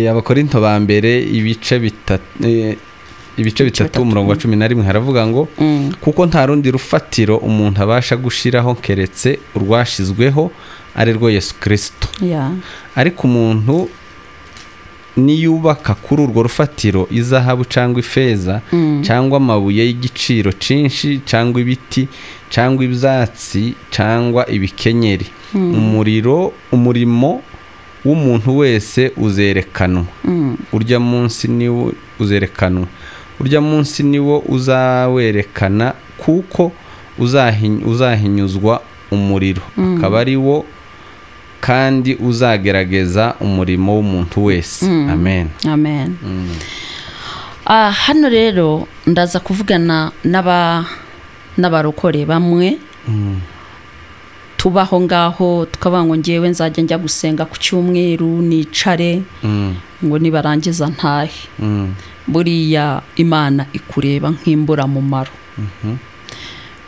Abakorinto ba mbere ibice bitatu umurongo wa 11 haravuga ngo kuko nta rundi rufatiro umuntu abasha gushiraho keretse urwashizweho ari rwo Yesu Kristo. Ariko umuntu niyubaka kuri urwo rufatiro izahabu cyangwa ifeza cyangwa amabuye y'igiciro cinshi cyangwa ibiti cyangwa ibyatsi cyangwa ibikenyeri, umurimo w'umuntu wese uzerekanwa. Urya munsi niwo uzerekanwa, urya munsi niwo uzawerekana, kuko uzahinyuzwa umuriro, akaba ari wo kandi uzagerageza umurimo w'umuntu wese. Amen. Amen. Hano rero ndaza kuvugana n'abarokore bamwe tubaho ngaho tukavuga ngo ngewe nzajya njya gusenga ku cyumweru nicare ngo nibarangiza ntahe. Buriya Imana ikureba nk'imburamumaro.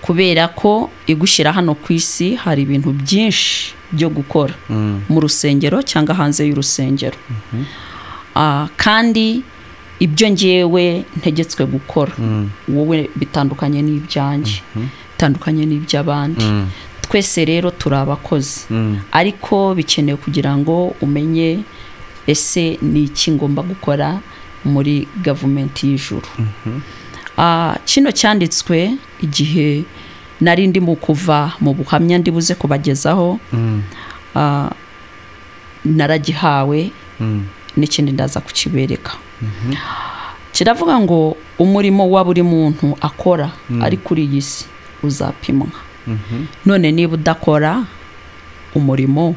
Kubera ko igushyira hano ku isi hari ibintu byinshi byo gukora mu rusengero cyangwa hanze y'urusengero. Kandi ibyo ngewe ntegetswe gukora wowe bitandukanye n'ibyanjye, bitandukanye n'iby'abandi. Twese rero turi abakozi, ariko bikenewe kugira ngo umenye ese ni iki ngomba gukora muri gavumenti y'ijuru. Kino cyanditswe igihe nari ndi mu kuva mu buhamya ndibuze kubagezaho, naragihawe n'ikindi ndaza kukibereka. Kiravuga ngo umurimo wa buri muntu akora ari kuri iyi si uzapimwa. None niba udakora umurimo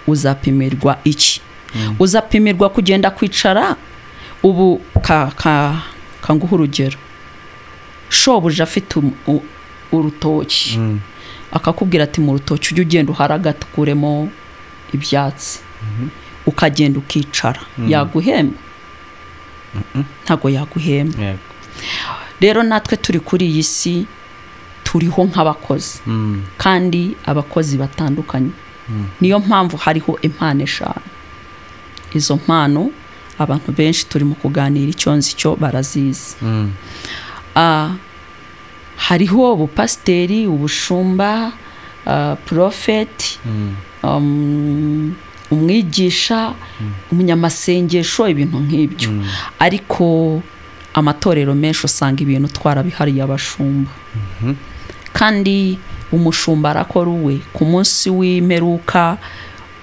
uzapimirwa iki? Uzapimirwa kugenda kwicara. Ubu kanguha urugero, shobuja afite urutoki akakubwira ati mu rutoki ujye ugenda uharagata ukuremo ibyatsi, ukagenda ukicara, yaguhemba? Ntago yaguhemba. Rero natwe turi kuri iyi si turiho nk'abakozi, kandi abakozi batandukanye. Niyo mpamvu hariho impano eshanu. Izo mpano abantu benshi turi mu kuganira icyo nzi cyo barazizi. Hariho ubupasiteri, ubushumba, profeti, umwigisha, umunyamasengesho, ibintu nk'ibyo. Ariko Amatorero menshi usanga ibintu twarabihariye abashumba. Kandi umushumba arakora uwe, ku munsi w'imperuka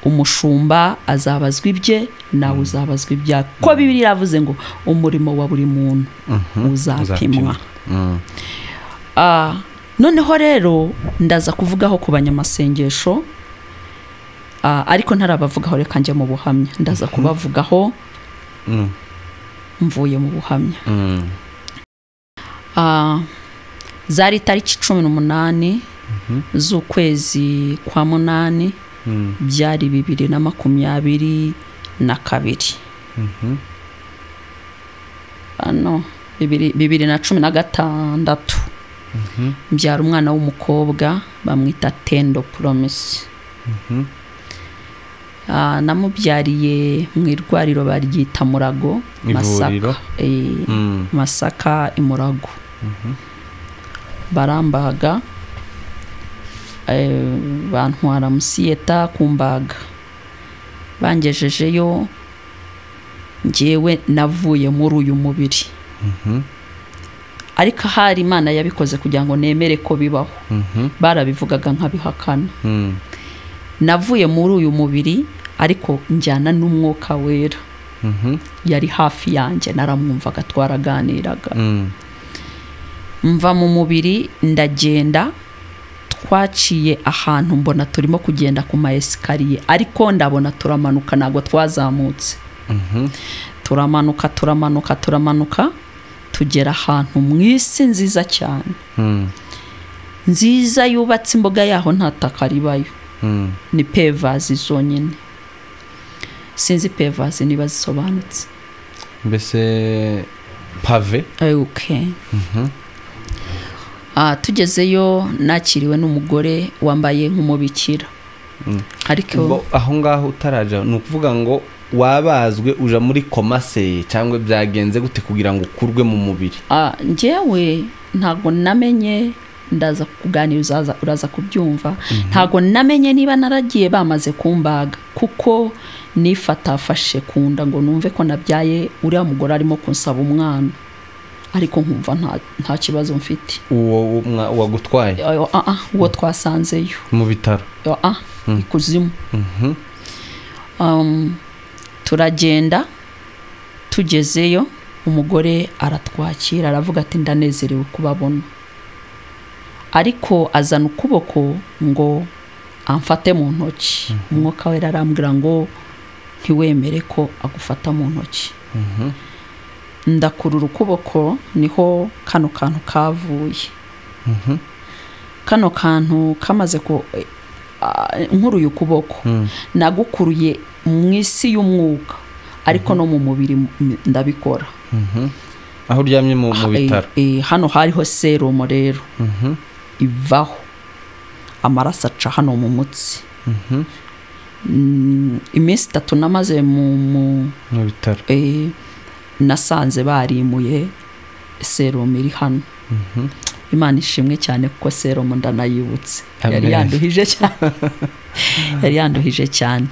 umushumba azabazwa ibye, nawe uzabazwa ibyawe. Ko Bibiliya iravuze ngo umurimo wa buri muntu uzapimwa. Noneho rero ndaza kuvugaho ku banyamasengesho, ariko ntarabavugaho, reka njye mu buhamya. Ndaza kubavugaho mvuye mu buhamya. Zari tariki 18 z'ukwezi kwa 8, byari 2022. Ano 2016. Mbyara umwana w'umukobwa bamwita Tendo Promise. Namubyariye mu irwariro baryita Murago, Masaka. Masaka imurago. Barambaga, bantwara musiyeta kumbaga, bangejejeyo njyewe navuye muri uyu mubiri. Ariko ahari Imana yabikoze kugira ngo nemere ko bibaho. Barabivugaga nkabihakana. Navuye muri uyu mubiri ariko njyana n'umwuka wera. Yari hafi yanjye, naramwumvaga, twaraganiraga. Mva mu mubiri ndagenda, twaciye ahantu mbona turimo kugenda ku ma esikariye, ariko ndabona turamanuka, ntabwo twazamutse. Turamanuka turamanuka turamanuka tugera ahantu mu isi nziza cyane. Nziza yubatse imboga yaho nta taka ribayo. Ni pevazi zonyine. Sinzi pevazi niba zisobanutse. Mbese pave? Okay. Tugezeyo nakiriwe n'umugore wambaye nk'umubikira. Ariko aho ngaho utaraja, ni ukuvuga ngo wabazwe uja muri koma se cyangwa byagenze gute kugira ngo ukurwe mu mubiri? Njyewe ntago namenye, ndaza kuganira uraza kubyumva. Ntago namenye niba naragiye bamaze kumbaga, kuko nifatafashe kunda ngo numve ko nabyaye uriya mugore arimo kunsaba umwana, ariko nkumva nta kibazo mfite. Uwo wagutwaye? Uwo twasanzeyo mu bitaro? Ikuzimu. Turagenda, tugezeyo umugore aratwakira, aravuga ati ndanezerewe kubabona, ariko azana ukuboko ngo amfate mu ntoki. Umwuka wera arambwira ngo ntiwemere ko agufata mu ntoki. Ndakurura ukuboko, niho kano kantu kavuye. Kano kantu kamaze ko nkuruye ukuboko, nagukuruye mu isi y'umwuka, ariko no mu mubiri ndabikora. Aho uryamye mu bitaro? Hano hariho serumu rero ivaho, amaraso aca hano mu mutsi. Iminsi 3 namaze mu bitaro, nasanze barimuye serumu iri hano. Imana ishimwe cyane kuko serumu ndanayibutse. Yari yanduhije cyane. Yari yanduhije cyane.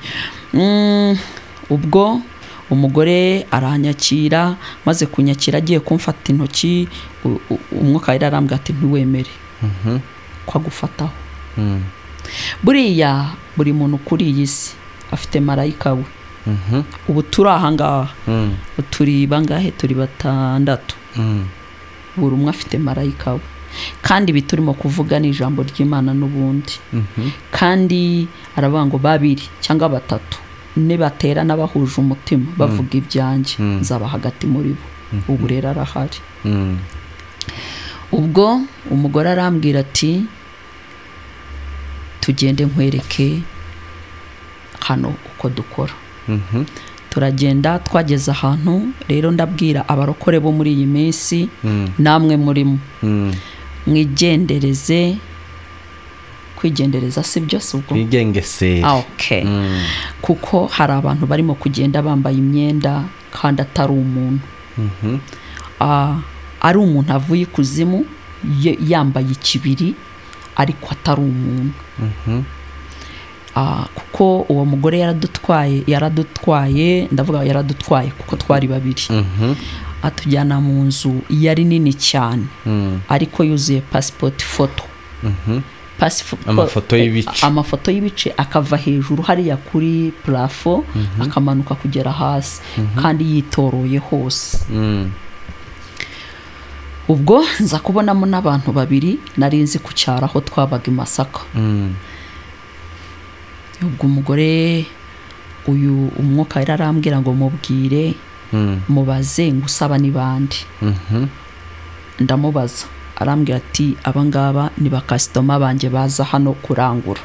Ubwo umugore aranyakira, maze kunyakira agiye kumfata intoki, umwuka wera arambwira ati ntiwemere ko agufataho. Buriya buri muntu kuri iyi si afite marayika we. Ubu turi aha ngaha, turi bangahe? Turi 6. Buri umwe afite marayika we. Kandi ibi turimo kuvuga ni ijambo ry'Imana n'ubundi. Kandi aravuga ngo 2 cyangwa 3 nibatera n'abahuje umutima bavuga ibyanjye, nzaba hagati muri bo. Ubu rero arahari. Ubwo umugore arambwira ati tugende nkwereke hano uko dukora. Turagenda, twageze ahantu rero ndabwira abarokore bo muri iyi minsi, namwe murimo mwigendereze. Kwigendereza si byose ubwo mwigengesere. Okay. Kuko hari abantu barimo kugenda bambaye imyenda kandi atari umuntu. Ari umuntu avuye ikuzimu yambaye ikibiri ariko atari umuntu. Kuko uwo mugore yaradutwaye, ndavuga yaradutwaye kuko twari 2. Atujyana mu nzu yari nini cyane, ariko yuzuye passport photo. Amafoto y'ibice. Amafoto y'ibice akava hejuru hariya kuri plafond akamanuka kugera hasi, kandi yitoroye hose. Ubwo nza kubonamo n'abantu babiri nari nzi ku cyaro aho twabaga i Masaka. Ubwo umugore uyu umwuka yari arambwira ngo mubwire, mubaze ngo usaba ni bande. Ndamubaza, arambwira ati abangaba ni ba customer banjye baza hano kurangura.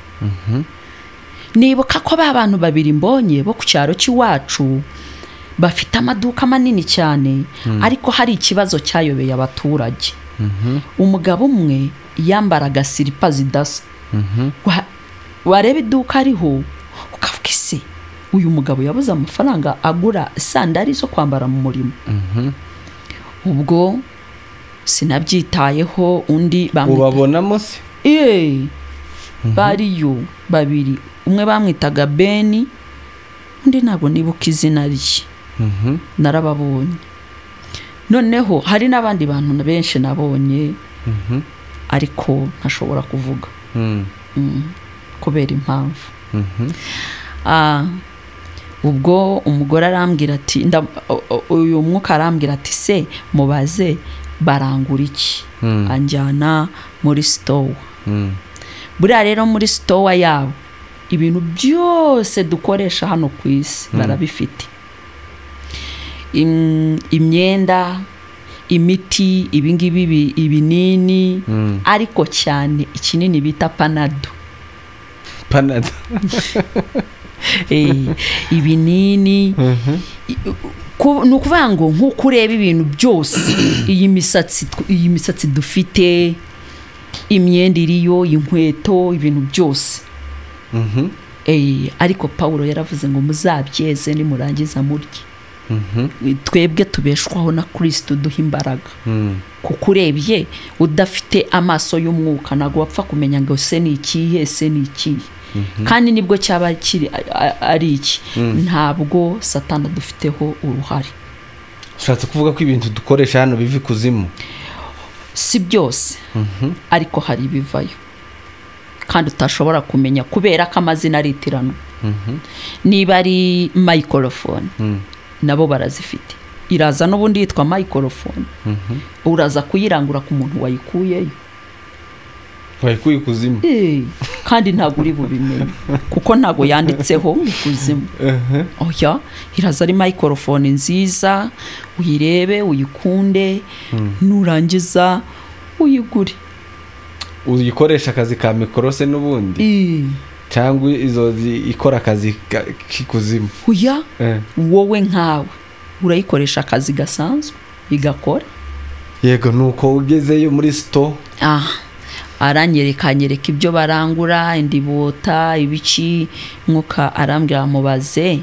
Nibuka ko ba bantu babiri mbonye bo ku cyaro cy'iwacu bafite amaduka manini cyane, ariko hari ikibazo cyayobeye abaturage. Umugabo umwe yambaraga silipa zidasa, wareba iduka ariho ukavuga ese uyu mugabo yabuze amafaranga agura sandari zo kwambara mu murimo. Ubwo sinabyitayeho, undi ubabonamo se? Bariyo babiri, umwe bamwitaga Beni, undi ntabwo nibuka izina rye. Narababonye. Noneho hari n'abandi bantu benshi nabonye, ariko ntashobora kuvuga kubera impamvu. Ubwo umugore arambwira ati, uyu mwuka arambwira ati se mubaze barangura iki? Anjyana muri store. Buriya rero muri store yabo ibintu byose dukoresha hano ku isi barabifite. Imyenda, imiti, ibingibi, ibinini, ariko cyane ikinini bita Panado. Panado. Ibinini. Ni ukuvuga ngo nk'uko ureba ibintu byose, iyi misatsi dufite, imyenda iriyo, inkweto, ibintu byose. Ariko Paulo yaravuze ngo muzabyeze nimurangiza murye. Twebwe tubeshwaho na Kristo duha imbaraga. Kuko urebye udafite amaso y'umwuka ntabwo wapfa kumenya ngo se ni ikihe, se ni ikihe. Kandi nibwo cyaba kiri ari iki, ntabwo Satani dufiteho uruhare. Ushatse kuvuga ko ibintu dukoresha hano biva ikuzimu? Si byose, ariko hari ibivayo kandi utashobora kumenya kubera ko amazina aritirano. Niba ari microphone, nabo barazifite, iraza n'ubundi yitwa microphone. Uraza kuyirangura ku muntu wayikuyeyo, wayikuye ikuzimu, kandi ntabwo uri bubimenye kuko ntabwo yanditseho ikuzimu. Oya, iraza ari microphone nziza, uyirebe uyikunde, nurangiza uyigure. Uyikoresha akazi ka mikoro se n'ubundi, cyangwa izo ikora akazi k'ikuzimu? Oya, wowe nkawe urayikoresha akazi gasanzwe igakora. Yego, nuko ugezeyo muri store, aranyereka anyereka ibyo barangura, indibota, ibiki. Mwuka arambwira mubaze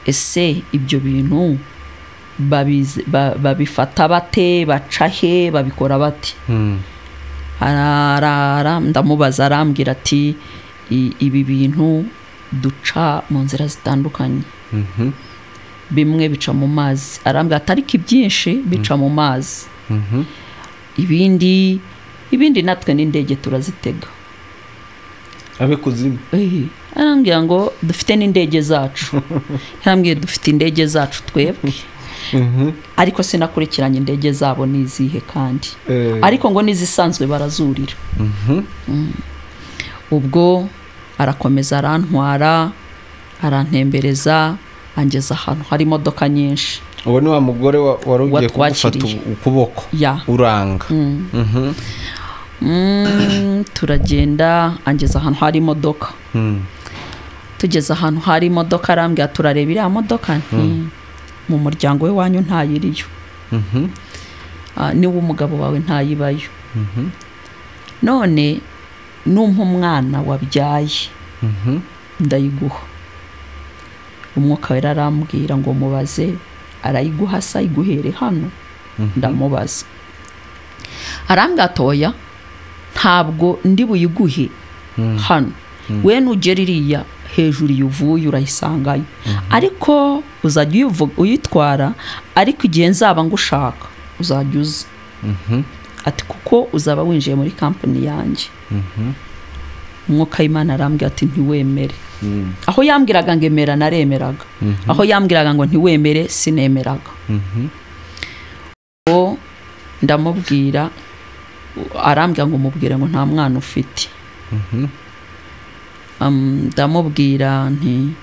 ese ibyo bintu babifata bate, baca he, babikora bate? Ndamubaza, arambwira ati ibi bintu duca mu nzira zitandukanye. Bimwe bica mu mazi, arambwira ati ariko ibyinshi bica mu mazi, ibindi natwe n'indege turazitega. Abe kuzimu. Arambwira ngo dufite n'indege zacu. Yarambwiye dufite indege zacu twebwe. Ariko sinakurikiranye indege zabo nizihe kandi. Ariko ngo nizisanzwe barazurira. Ubwo arakomeza arantwara, arantembereza, angeza ahantu hari imodoka nyinshi. Uwo ni wa mugore wari ugiye kugufata ukuboko uranga. Turagenda, angeza ahantu hari imodoka. Tugeze ahantu hari imodoka arambwira turareba iriya modoka, mu muryango we wanyu ntayiriyo, niwo umugabo wawe ntayibayo. None numpa umwana wabyaye ndayiguha. Umwuka wera arambwira ngo mubaze arayiguha se ayiguhere hano? Ndamubaza, arambwira ati oya, ntabwo ndi buyiguhe hano, we nugera iriya Hejuru iyo uvuye urayisangayo, ariko uzajya uyitwara, ariko igihe nzaba ngushaka uzajya uza. Ati kuko uzaba winjiye muri kampani yanjye. Umwuka w'Imana arambwira ati ntiwemere. Aho yambwiraga ngo emera naremeraga, aho yambwiraga ngo ntiwemere sinemeraga. Ndamubwira, arambwira ngo mubwire ngo nta mwana ufite. Ndamubwira nti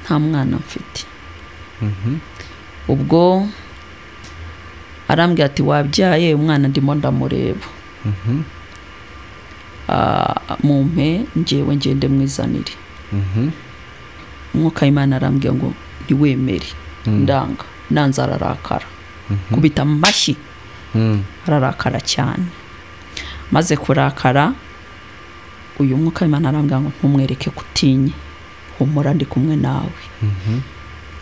nta mwana mfite. Ubwo arambwira ati wabyaye umwana ndimo ndamureba. Mumpe njyewe ngende mwizanire. Umwuka w'Imana arambwira ngo ntiwemere. Ndanga, nanze ararakara, kubita amashyi, ararakara cyane. Maze kurakara, uyu mwuka w'Imana arambwira ngo ntumwereke kutinye, humura ndi kumwe nawe.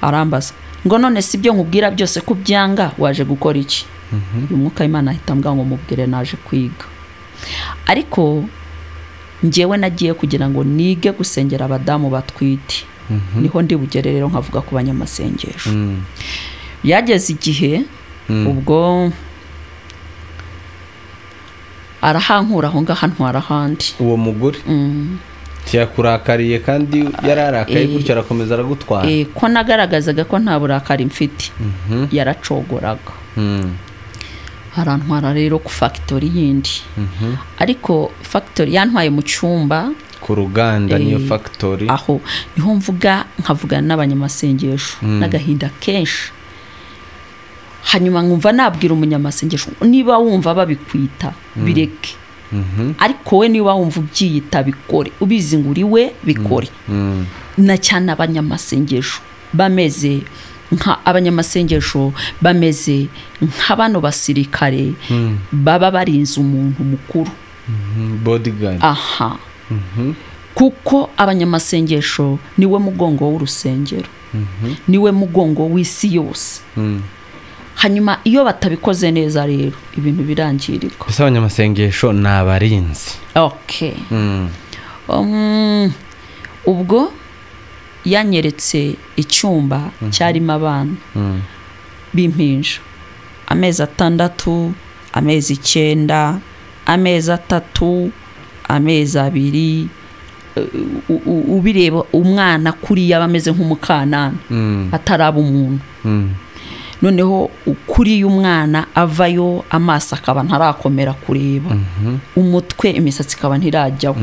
Arambaza ngo none si byo nkubwira byose ko byanga waje gukora iki? Uyu mwuka w'Imana ahita ambwira ngo mubwire naje kwiga. Ariko njyewe nagiye kugira ngo nige gusengera abadamu batwite. Niho ndi bugere rero nkavuga ku banyamasengesho. Yageze igihe ubwo arahankura aho ngaha ntwara ahandi. Uwo mugore tiyakurakariye kandi yararakaye gutyo arakomeza aragutwara. Ko nagaragazaga ko nta burakari mfite, yaracogoraga. Arantwara rero ku factory yindi. Ariko factory yantwaye mu cyumba ku ruganda, niyo factory. Aho niho mvuga nkavuga n'abanyamasengesho n'agahinda kenshi. Hanyuma nkumva nabwira umunyamasengesho niba wumva babikwita bireke, ariko we niba wumva ubyiyita bikore, ubizi ngo uri we bikore. Na cyane abanyamasengesho bameze nka abanyamasengesho bameze nka bano basirikare baba barinze umuntu mukuru, bodyguard. Aha. Kuko abanyamasengesho niwe mugongo w'urusengero, niwe mugongo w'isi yose. Hanyuma iyo batabikoze neza rero ibintu birangirika. Ese abanyamasengesho ni abarinzi? Okay. Ubwo yanyeretse icyumba cyarimo abana b'impinja, amezi 6, amezi 9, amezi 3, amezi 2. Ubireba umwana kuriya bameze nk'umukanana ataraba umuntu. Noneho kuri umwana avayo amaso akaba ntarakomera kureba, umutwe imisatsi ikaba ntirajyaho.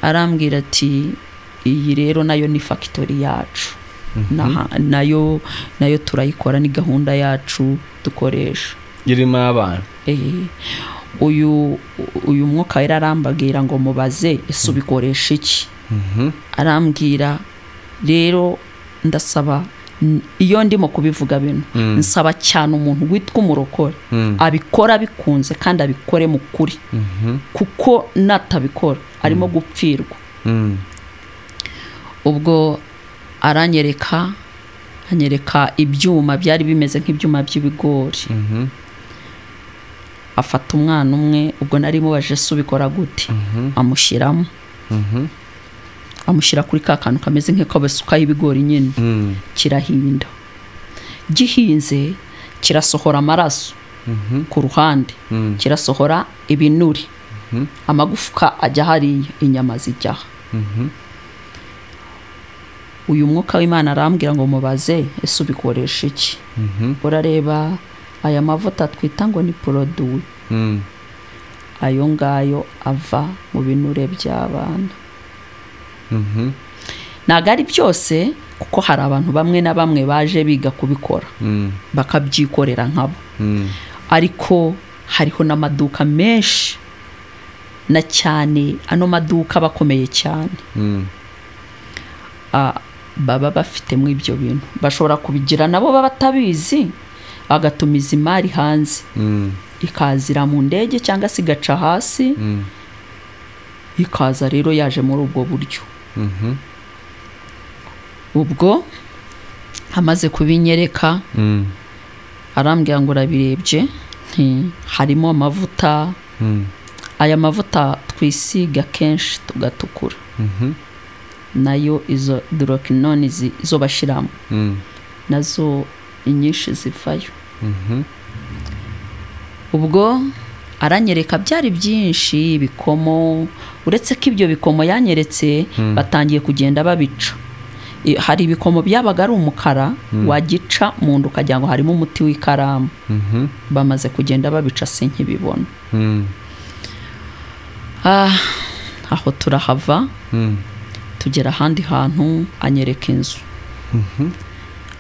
Arambwira ati iyi rero nayo ni factory yacu, nayo turayikora, ni gahunda yacu dukoresha irimo abana. Uyu mwuka wera arambabwira ngo mubaze ese ubikoresha iki? Arambwira rero ndasaba, iyo ndimo kubivuga bino nsaba cyane umuntu witwa umurokore abikora bikunze kandi abikore mu kuri, kuko natabikora arimo gupfirwa. Ubwo aranyereka ibyuma byari bimeze nk'ibyuma by'ibigori. Afata umwana umwe, ubwo nari mubaje se ubikora gute, amushyiramo, amushyira kuri ka kantu kameze nk'ako basukaho ibigori nyine, kirahinda. Gihinze kirasohora amaraso ku ruhande, kirasohora ibinuri, amagufwa ajya hariya, inyama zijya. Uyu mwuka w'Imana arambwira ngo mubaze ese ubikoresha iki? Urareba aya mavuta twita ngo ni produit, ayo ngayo ava mu binure by'abana. Ntabwo ari byose, kuko hari abantu bamwe na bamwe baje biga kubikora bakabyikorera nkabo, ariko hariho n'amaduka menshi, na cyane ano maduka bakomeye cyane, baba bafitemo ibyo bintu, bashobora kubigira nabo baba batabizi, bagatumiza imari hanze, ikazira mu ndege cyangwa se igaca hasi, ikaza rero yaje muri ubwo buryo. Ubwo amaze kubinyereka, arambwira ngo urabirebye, harimo amavuta, aya mavuta twisiga kenshi tugatukura. Nayo izo hydroquinone zo bashiramo nazo inyinshi zivayo. Ubwo aranyereka byari byinshi ibikomo, uretse ko ibyo bikomo yanyeretse batangiye kugenda babica. Hari ibikomo byabaga ari umukara wagica mu nda ukagira ngo harimo umuti w'ikaramu. Bamaze kugenda babica sinkibibona. Aho turahava tugera ahandi hantu anyereka inzu.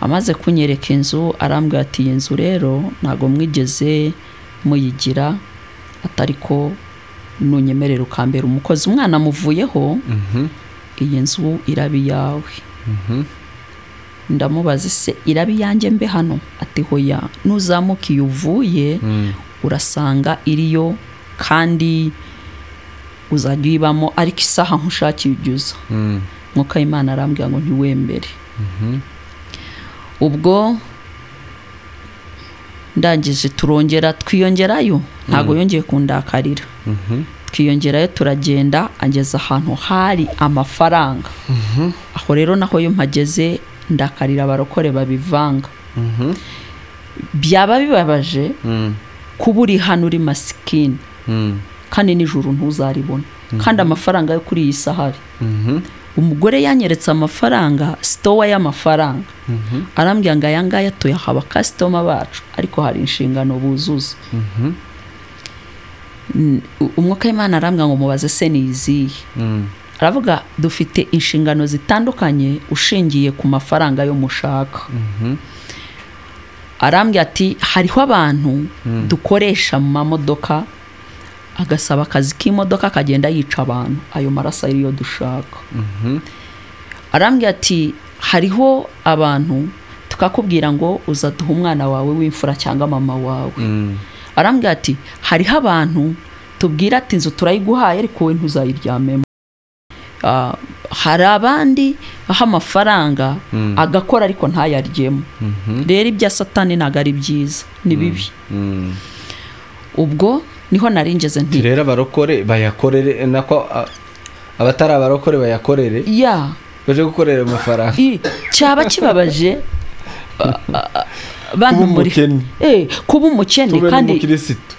Amaze kunyereka inzu arambwira ati iyi nzu rero ntago mwigeze muyigira, atariko nunyemerera ukambera umukozi umwana muvuyeho iyi nzu iraba iyawe. Ndamubaza se iraba iyanjye mbe hano? Ati hoya, nuzamuka iyo uvuye urasanga iriyo kandi uzajya uyibamo, ariko isaha nkushakiye ujya. Mwuka w'Imana arambwira ngo ntiwembere. Ubwo ndangije turongera twiyongerayo, ntago yongeye kundakarira. Twiyongerayo turagenda, angeza ahantu hari amafaranga. Aho rero naho yo mpageze ndakarira abarokore babivanga. Byaba bibabaje kuba uri hano uri masikini kandi nijoro ntuzaribona, kandi amafaranga yo kuri iyi sahari. Umugore yanyeretse amafaranga, store y'amafaranga. Arambwira ngo aya ngaya tuyaha abakasitoma bacu, ariko hari inshingano buzuza. Umwuka w'Imana arambwira ngo mubaze se ni izihe. Aravuga dufite inshingano zitandukanye ushingiye ku mafaranga yo mushaka. Arambwira ati hariho abantu dukoresha mu mamodoka, agasaba akazi k'imodoka akagenda yica abantu, ayo maraso ariyo dushaka. Arambwira ati hariho abantu tukakubwira ngo uzaduha umwana wawe w'imfura cyangwa mama wawe. Arambwira ati hariho abantu tubwira ati inzu turayiguhaye ariko wowe ntuzayiryamemo. Hari abandi baha amafaranga agakora ariko ntayaryemo. Rero ibya Satani ntago ari byiza, ni bibi. Ubwo niho naringeze nti rero abarokore bayakorere, nako abatari abarokore bayakorere, ya baje gukorera amafaranga. Cyaba kibabaje bantu muri kuba umukene kandi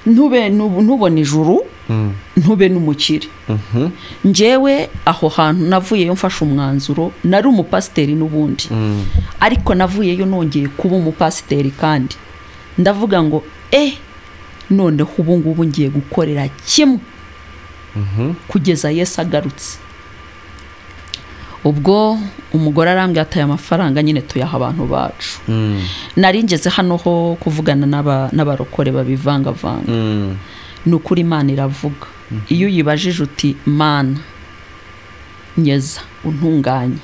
ntube ntubone ijuru, ntube n'umukire. Njyewe aho hantu navuyeyo mfashe umwanzuro, nari umupasiteri n'ubundi, ariko navuyeyo nongeye kuba umupasiteri kandi ndavuga ngo noneho ubu ngubu ngiye gukorera kimwe kugeza Yesu agarutse. Ubwo umugore arambwira ati aya mafaranga nyine tuyaha abantu bacu. Nari ngeze hano ho kuvugana n'abarokore babivangavanga. Ni ukuri Imana iravuga. Iyo uyibajije uti Mana nyeza untunganye,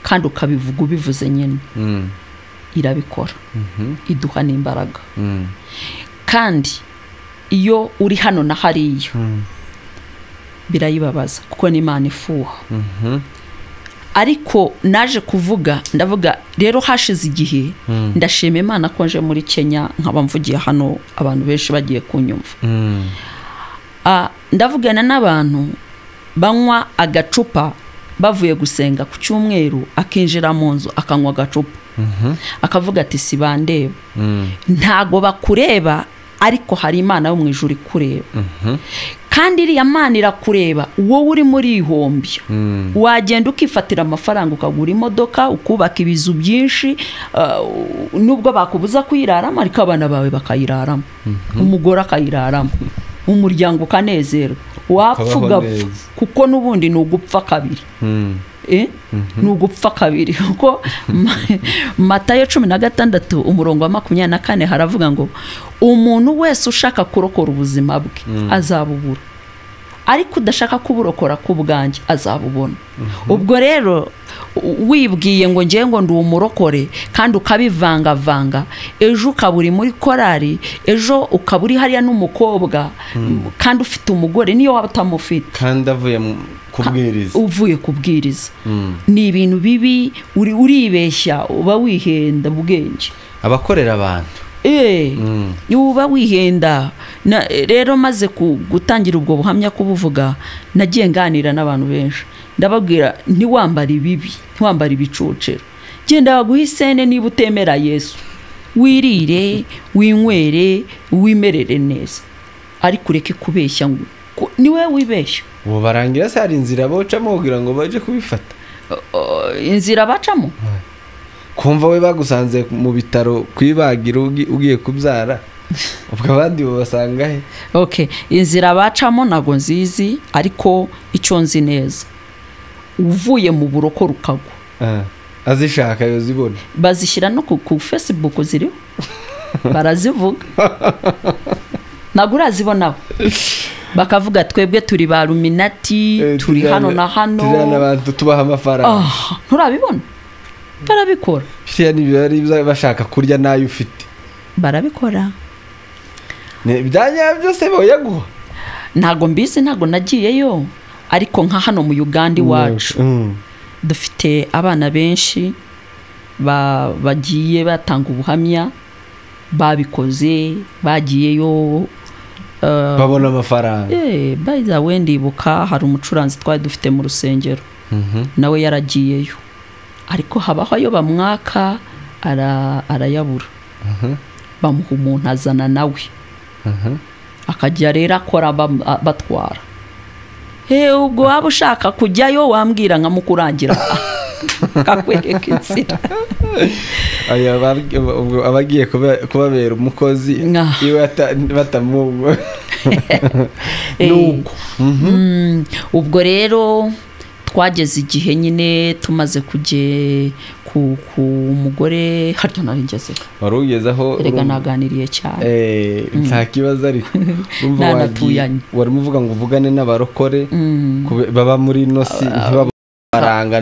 kandi ukabivuga ubivuze nyine, irabikora, iduha n'imbaraga. Kandi iyo uri hano na hariya birayibabaza kuko ni Imana ifuha. Ariko naje kuvuga, ndavuga rero hashize igihe ndashima Imana ko nje muri Kenya nkaba mvugiye hano abantu benshi bagiye kunyumva. Ndavugana n'abantu banywa agacupa bavuye gusenga ku cyumweru, akinjira mu nzu akanywa agacupa, akavuga ati si bandeba. Ntago bakureba, ariko hari Imana yo mu ijuru ikureba. Kandi iriya Mana irakureba wowe uri muri ihombya. Wagenda ukifatira amafaranga ukagura imodoka, ukubaka ibizu byinshi, nubwo bakubuza kuyiraramo ariko abana bawe bakayiraramo, umugore akayiraramo, umuryango ukanezerwa, wapfa ugapfa, kuko n'ubundi ni ugupfa kabiri. Ni ugupfa kabiri, kuko Matayo 16 umurongo wa 24 haravuga ngo umuntu wese ushaka kurokora ubuzima bwe azabubura, ariko udashaka kuburokora ku bwanjye azabubona. Ubwo rero wibwiye ngo ngiye ngo ndi umurokore kandi ukabivangavanga, ejo ukaba uri muri korari, ejo ukaba uri hariya n'umukobwa kandi ufite umugore niyo waba utamufite, kandi avuye kubwiriza, uvuye kubwiriza. Ni ibintu bibi, uribeshya, uba wihenda ubwenge. Abakorera abantu uba wihenda. Rero maze gutangira ubwo buhamya kubuvuga, nagiye nganira n'abantu benshi. Ndababwira ntiwambara ibibi, ntiwambara ibicocero, genda baguhe isene niba utemera Yesu, wirire, winywere, wimerere neza, ariko ureke kubeshya ngo niwe wibeshya. Ubu barangira se hari inzira bocamo kugira ngo baje kubifata? Inzira bacamo kumva we bagusanze mu bitaro kwibagira ugiye kubyara, ubwo abandi babasanga he? Okay, inzira bacamo ntago nzizi, ariko icyo nzi neza uvuye mu buroko rukagwa azishaka yozibona, bazishyira no ku Facebook ziriho barazivuga, ntabwo urazibonaho, bakavuga twebwe turi ba Luminati, turi hano na hano, tujyana abantu tubaha amafaranga. Nturabibona? Barabikora. Biriya bashaka kurya nayo ufite, barabikora. Ibyanya byose boyaguha. Ntago mbizi, ntago nagiyeyo, ariko nka hano mu Uganda iwacu dufite abana benshi bagiye batanga ubuhamya, babikoze, bagiyeyo babona amafaranga. By the way, ndibuka hari umucuranzi twari dufite mu rusengero, nawe yaragiyeyo, ariko habaho ayo bamwaka arayabura, bamuha umuntu azana nawe, akajya rero akora batwara. Ubwo waba ushaka kujyayo wambwira nkamukurangira akakwereka inzira. Abagiye kubabera umukozi iwe batamuwe. Ubwo rero twageze igihe nyine tumaze kujye ku mugore, harya nari ngeze wari ugeze aho, erega naganiriye cyane nta kibazo, ariko wari muvuga ngo uvugane n'abarokore baba muri ino si ntibabona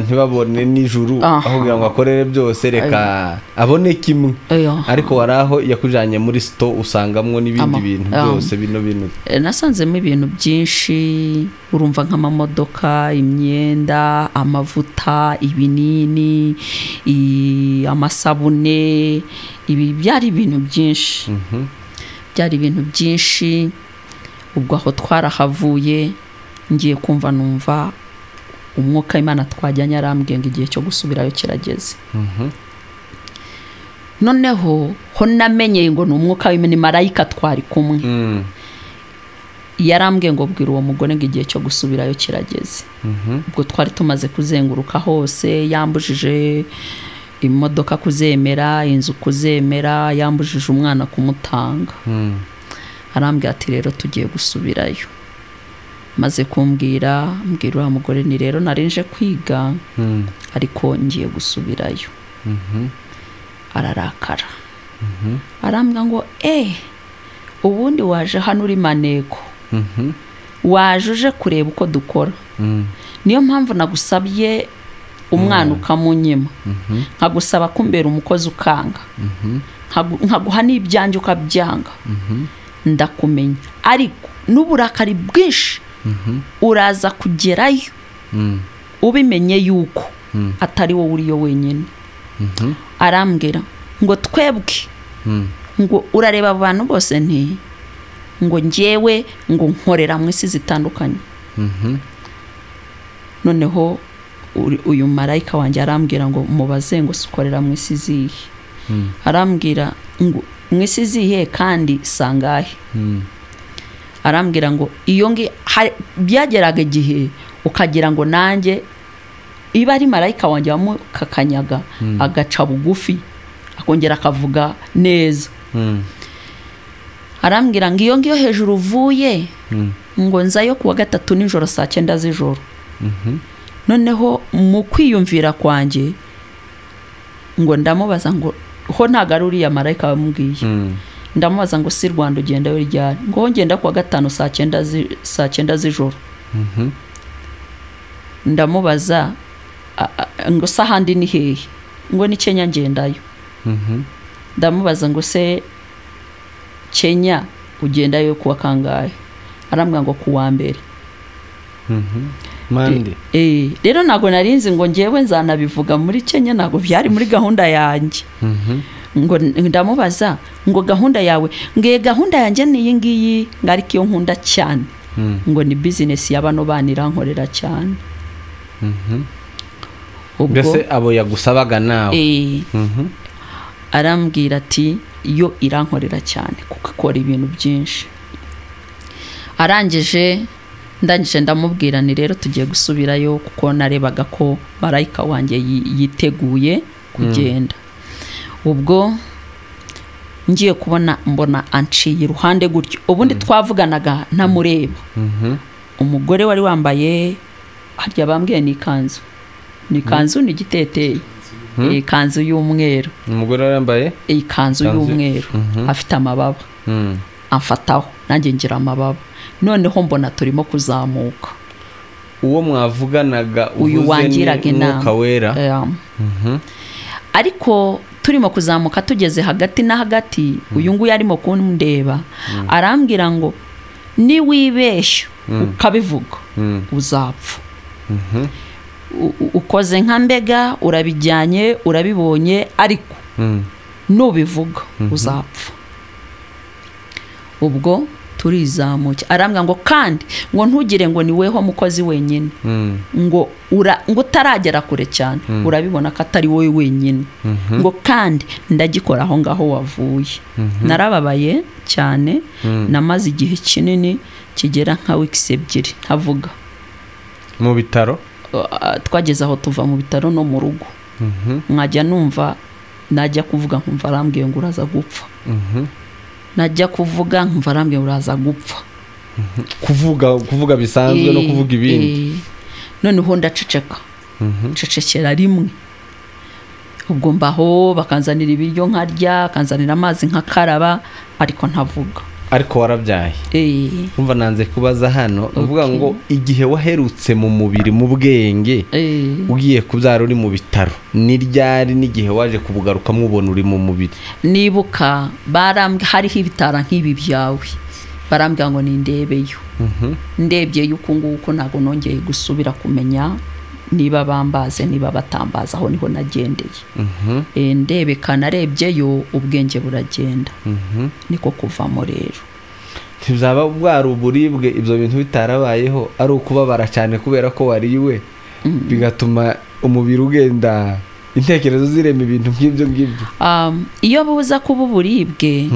ntibabone n'ijuru, aho kugira ngo akorere byose reka abone kimwe, ariko wari aho yakujanye muri sto usangamwo n'ibindi bintu byose bino bintu. Nasanzemo ibintu byinshi, urumva nk'amamodoka, imyenda, amavuta, ibinini, amasabune, ibi byari ibintu byinshi, byari ibintu byinshi. Ubwo aho twarahavuye, ngiye kumva numva umwuka Imana twajyanye arambwiye ngo igihe cyo gusubirayo kirageze. Noneho ho namenye ngo ni umwuka w'Imana, marayika twari kumwe, yarambwiye ngo bwira uwo mugore ngo igihe cyo gusubirayo kirageze. Ubwo twari tumaze kuzenguruka hose, yambujije imodoka kuzemera, inzu kuzemera, yambujije umwana kumutanga. Arambwira ati rero tugiye gusubirayo. Maze kumbwira, mbwira uriya mugore ni rero narinje kwiga, ariko ngiye gusubirayo. Ararakara, arambwira ngo ubundi waje hano uri maneko, waje uje kureba uko dukora, niyo mpamvu nagusabye umwana ukamunyima, nkagusaba kumbera umukozi ukanga, nkaguha n'ibyanjye ukabyanga, ndakumenya, ariko n'uburakari bwinshi uraza kugerayo ubimenye yuko atari wowe uriyo wenyine. Arambwira ngo twebwe ngo urareba abantu bose nti ngo njyewe ngo nkorera mu isi zitandukanye. Noneho uyu marayika wanjye arambwira ngo mubaze ngo ukorera mu isi zihe. Arambwira ngo mu isi zihe kandi sangahe. Arambwira ngo iyo ngi byageraga igihe ukagira ngo nanjye iba ari marayika wanjye wamukakanyaga agaca bugufi akongera akavuga neza. Arambwira ngo iyo ngiyo hejuru uvuye ngo nzayo kuwa gatatu nijoro saa 9 z'ijoro. Noneho mu kwiyumvira kwanjye ngo ndamubaza ngo ho ntago ari uriya marayika wamubwiye. Ndamubaza ngo si Rwanda ugenda yo ryari? Ngo ngenda kuwa gatanu saa 9 z'ijoro. Ndamubaza ngo sahandi ni hehe? Ngo ni Kenya ngendayo. Ndamubaza ngo se Kenya ugendayo kuwa kangahe? Arambwira ngo kuwa mbere. Mande. Rero nago narinzi ngo ngewe nzanabivuga muri Kenya, nago byari muri gahunda yanjye. Ngo ndamubaza ngo gahunda yawe, ngiye gahunda yanjye ni iyi ngiyi, ngariko iyo nkunda cyane. Ngo ni business y'abano banira nkorera cyane. Ubwo Mbese abo yagusabaga nawe? Arambwira ati yo irankorera cyane kuko ikora ibintu byinshi. Arangije ndangije ndamubwira ni rero tugiye gusubirayo, kuko narebaga ko marayika wanjye yiteguye kugenda. Ubwo ngiye kubona mbona anciye iruhande gutyo, ubundi twavuganaga ntamureba. Umugore wari wambaye harya bambwiye ni ikanzu, ni ikanzu ni igiteteyi, ikanzu y'umweru. Umugore wari wambaye ikanzu y'umweru, afite amababa. Amfataho nanjye ngira amababa, noneho mbona turimo kuzamuka. Uwo mwavuganaga uyu wangiraga inama wera. Ariko turimo kuzamuka tugeze hagati na hagati, uyu nguyu arimo kundeba arambwira ngo niwibeshya ukabivuga uzapfa. Ukoze nka mbega urabijyanye urabibonye, ariko nubivuga uzapfa. Ubwo turizamuka arambwira ngo kandi ngo ntugire ngo ni weho mukozi wenyine, ngo ngo utaragera kure cyane urabibona ko atari wowe wenyine, ngo kandi ndagikora aho ngaho wavuye. Narababaye cyane, namaze igihe kinini kigera nka weeks 2 ntavuga. Mu bitaro? Twageze aho tuva mu bitaro no mu rugo. Nkajya numva najya kuvuga nkumva arambwiye ngo uraza gupfa. Najya kuvuga nkumva arambwiye uraza gupfa. Kuvuga bisanzwe no kuvuga ibindi. Noneho ndaceceka. Ncecekera rimwe. Ubwo mbaho bakanzanira ibiryo nkarya, bakanzanira amazi nkakaraba, ariko ntavuga. Ariko warabyaye. Umva nanze kubaza hano, uvuga ngo igihe waherutse mu mubiri mu bwenge ugiye kubyara uri mu bitaro, ni ryari n'igihe waje kubugaruka mubona uri mu mubiri? Nibuka barambwe hariho ibitara nk'ibi byawe, barambwira ngo nindebeyo. Ndebye yuko nguko ntago nongeye gusubira kumenya niba bambaze niba batambaza, aho niho nagendeye. Ndebeka narebyeyo ubwenge buragenda. Niko kuvamo rero. Ntibzaba bwari uburibwe ibyo bintu bitarabayeho, ari ukubabara cyane kubera ko wariwe, bigatuma umubiri ugenda intekerezo zirema ibintu nk'ibyo ngibyo. Iyo buza kuba uburibwe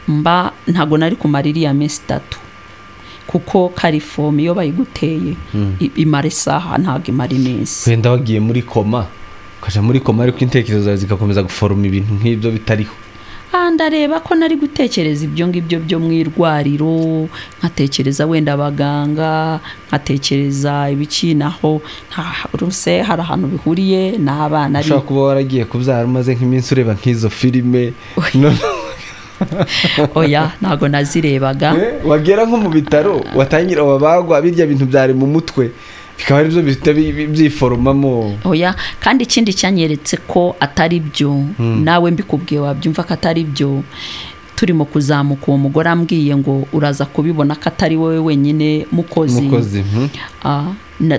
mba ntago nari kumara iriya minsi 3, kuko karifomu iyo bayiguteye imara isaha ntago imara iminsi. Wenda wagiye muri koma, ukaja muri koma ariko intekerezo zawe zigakomeza guforoma ibintu nk'ibyo bitariho. Ndareba ko nari gutekereza ibyo ngibyo byo mu irwariro, nkatekereza wenda abaganga, nkatekereza ibiki, naho ruse hari ahantu bihuriye n'abana. Ari ushobora kuba waragiye kubyara umaze nk'iminsi ureba nk'izo filime. Oya ntago nazirebaga. Wagera nko mu bitaro watangira wabagwa birya bintu byari mu mutwe bikaba ari byo bihita byiforomamo. Oya, kandi ikindi cyanyeretse ko atari byo, nawe mbikubwiye wabyumva ko atari byo. Turimo kuzamuka uwo mugore ambwiye ngo uraza kubibona ko atari wowe wenyine mukozi.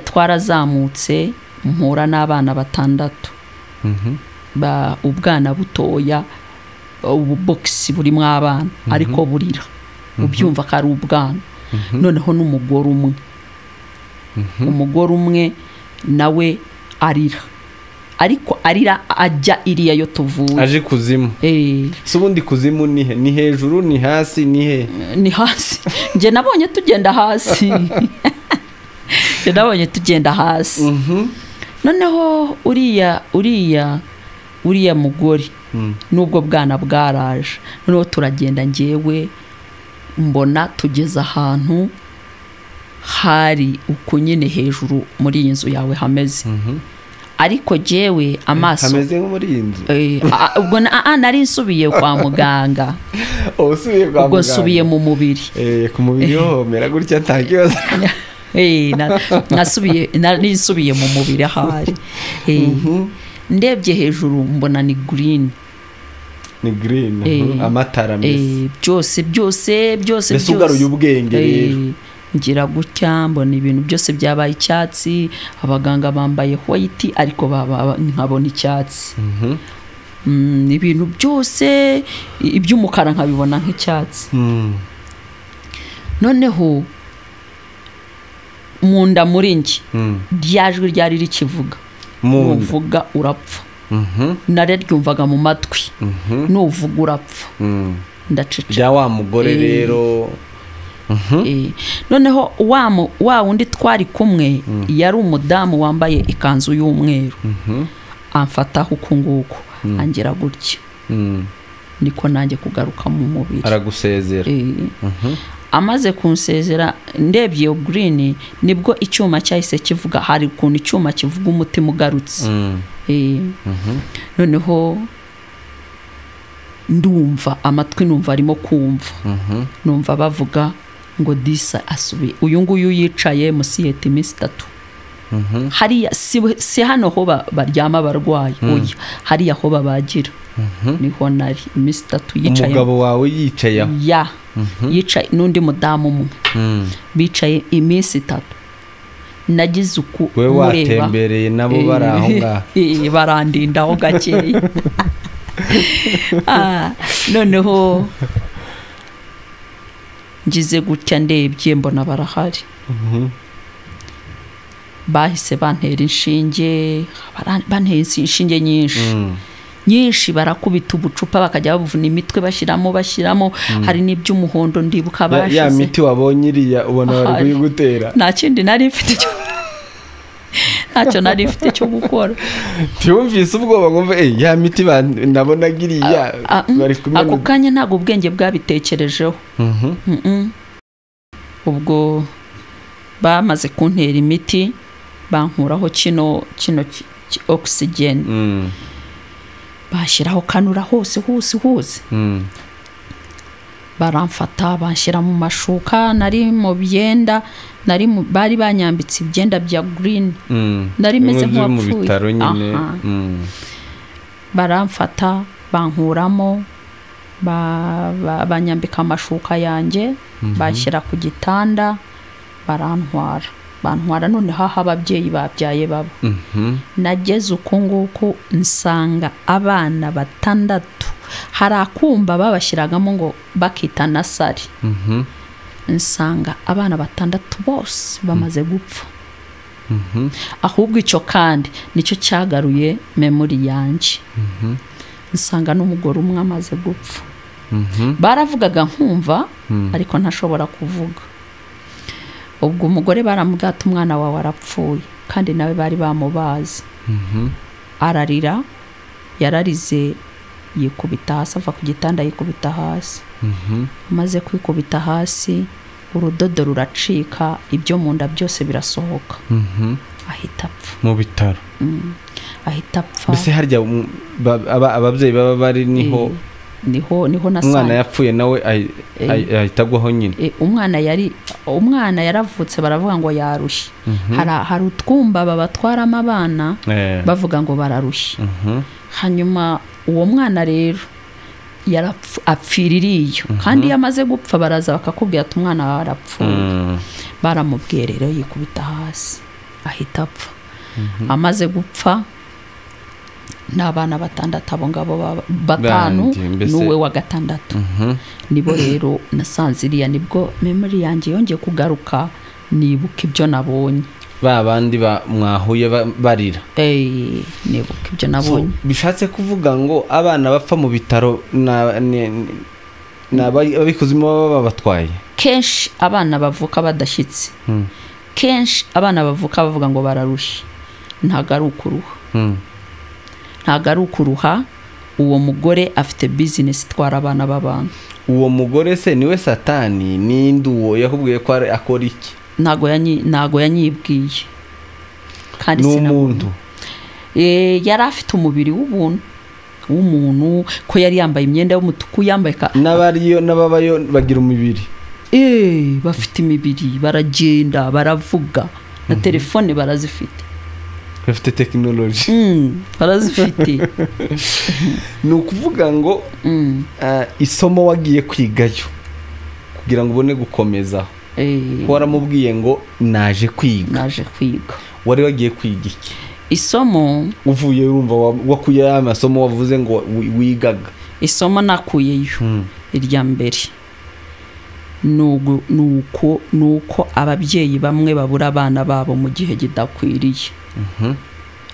Twarazamutse mpura n'abana 6. Ba ubwana butoya, ububogisi burimo abana ariko burira ubyumva ko ari ubwana. Noneho n'umugore umwe, umugore umwe nawe arira, ariko arira ajya iriya yo tuvuye aje kuzimu. Se ubundi kuzimu ni he? Ni hejuru, ni hasi, ni he? Ni hasi. Nje nabonye tugenda hasi. Nje nabonye tugenda hasi. Noneho uriya mugore nubwo bwana bwaraje, noneho turagenda ngewe mbona tugeze ahantu hari uko nyine hejuru muri iyi nzu yawe hameze. Ariko jewe amaso hameze nko muri iyi nzu. Ubwo nari nsubiye kwa muganga. Usubiye kwa muganga. Ubwo nsubiye mu mubiri. Ku mubiri ho mera gutya nta kibazo. Nari nsubiye mu mubiri ahari. Ndebye hejuru mbona ni green. Ni green, amatara meza. Byose byose byose byose. Ugaruye ubwenge rero. Ngira gutya mbona ibintu byose byabaye icyatsi, abaganga bambaye white ariko nkabona icyatsi. Ibintu byose iby'umukara nkabibona nk'icyatsi. Noneho Munda muri njye ryajwi ryari rikivuga, nuvuga urapfa. Nararyumvaga mu matwi, nuvuga urapfa. Ndaceceka. Bya wa mugore rero. Noneho wa wundi twari kumwe yari umudamu wambaye ikanzu y'umweru, amfataho uku nguku angira gutya, niko nanjye kugaruka mu mubiri. Aragusezera. Amaze kunsezera ndebye iyo green, nibwo icyuma cyahise kivuga. Hari ukuntu icyuma kivuga umutima ugarutse. Noneho ndumva amatwi, numva arimo kumva, numva bavuga ngo disa asubi uyu nguyu yicaye musiyete iminsi 3. Hariya si hano ho baryama abarwayi, oya, hariya ho babagira niho nari iminsi 3 yicaye. Umugabo wawe yicaye aho? Ya, yicaye n'undi mudamu umwe, bicaye iminsi 3. Nagize uku we watembereye nabo bari aho ngaho, barandinda aho gakeya. Noneho ngize gutya ndebye mbona barahari. Bahise bantera inshinge, bantera inshinge nyinshi nyinshi, barakubita ubucupa bakajya babuvuna imitwe, bashyiramo hari n'iby'umuhondo ndibuka bashize. Ya miti wabonye iriya ubona bari kuyigutera. Nta kindi nari mfite cyo, ntacyo nari mfite cyo gukora. Ntiwumvise ubwoba ngo ya miti nabonaga iriya bari kumena? Ako kanya ntabwo ubwenge bwabitekerejeho. Ubwo bamaze kuntera imiti, bankuraho kino oxygen, bashyiraho kanura hose hose hose. Baramfata banshyira mu mashuka, nari mu byenda, nari bari banyambitse ibyenda bya green, nari meze nk'uwapfuye. Baramfata bankuramo, banyambika amashuka yanjye, bashyira ku gitanda, barantwara. Noneho aho ababyeyi babyaye baba. Nageze uku nguku nsanga abana 6. Hari akumba babashyiragamo ngo bakita nasari. Nsanga abana 6 bose bamaze gupfa. Ahubwo icyo kandi nicyo cyagaruye memory yanjye. Nsanga n'umugore umwe amaze gupfa. Baravugaga nkumva, ariko ntashobora kuvuga. Ubwo umugore baramubwira umwana wawe arapfuye, kandi nawe bari bamubazi. Ararira, yararize, yikubita hasi, ava ku gitanda yikubita hasi. Amaze kwikubita hasi, urudodo ruracika, ibyo mu nda byose birasohoka. Ahita apfa. Mu bitaro. Ahita apfa. Mbese harya ababyeyi baba bari niho niho nasanze umwana yapfuye nawe ahita agwaho nyine. Umwana yaravutse baravuga ngo yarushye. Hari utwumba babatwaramo abana bavuga ngo bararushye. Hanyuma uwo mwana rero apfiririyo, kandi iyo amaze gupfa baraza bakakubwira ati umwana wawe arapfuye. Baramubwiye rero yikubita hasi ahita apfa. Amaze gupfa n'abana 6 abo ngabo 5 n'uwe wa 6. Nibo rero nasanze iriya, nibwo memory yanjye yongeye kugaruka, nibuka ibyo nabonye. Ba bandi mwahuye barira. Nibuka ibyo nabonye. Bishatse kuvuga ngo abana bapfa mu bitaro n'ababikuzimu baba babatwaye. Kenshi abana bavuka badashyitse. Kenshi abana bavuka bavuga ngo bararushye. Ntago ari ukuruha. Ntago ari ukuruha. Uwo mugore afite business itwara abana b'abantu. Uwo mugore se niwe Satani? Ninde uwo yakubwiye ko akora iki? Ntago yanyibwiye. Kandi n'umuntu yari afite umubiri w'ubuntu w'umuntu, ko yari yambaye imyenda y'umutuku, yambaye n'abariyo n'ababayo bagira umubiri. Bafite imibiri, baragenda, baravuga, na telefone barazifite. Bafite tekinoloji. Barazifite. Ni ukuvuga ngo isomo wagiye kwigayo kugira ngo ubone gukomeza. Ko waramubwiye ngo naje kwiga. Naje kwiga. Wari wagiye kwiga iki? Isomo uvuye urumva wakuye amasomo wavuze ngo wigaga. Isomo nakuyeyo irya mbere Nuko ababyeyi bamwe babura abana babo mu gihe kidakwiriye.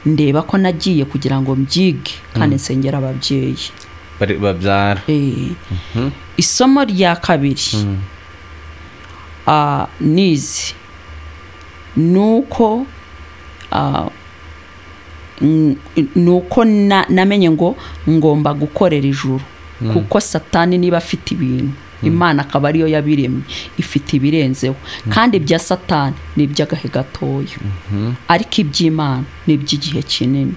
Ndeba ko nagiye kugira ngo mbyige kandi nsengera ababyeyi babyara. Isomo rya kabiri nizi nuko namenye ngo ngomba gukorera ijuru, kuko Satani niba afite ibintu Imana akaba ariyo yabiremye ifite ibirenzeho, kandi ibya Satani ni iby'agahe gatoya, ariko iby'Imana ni iby'igihe kinini.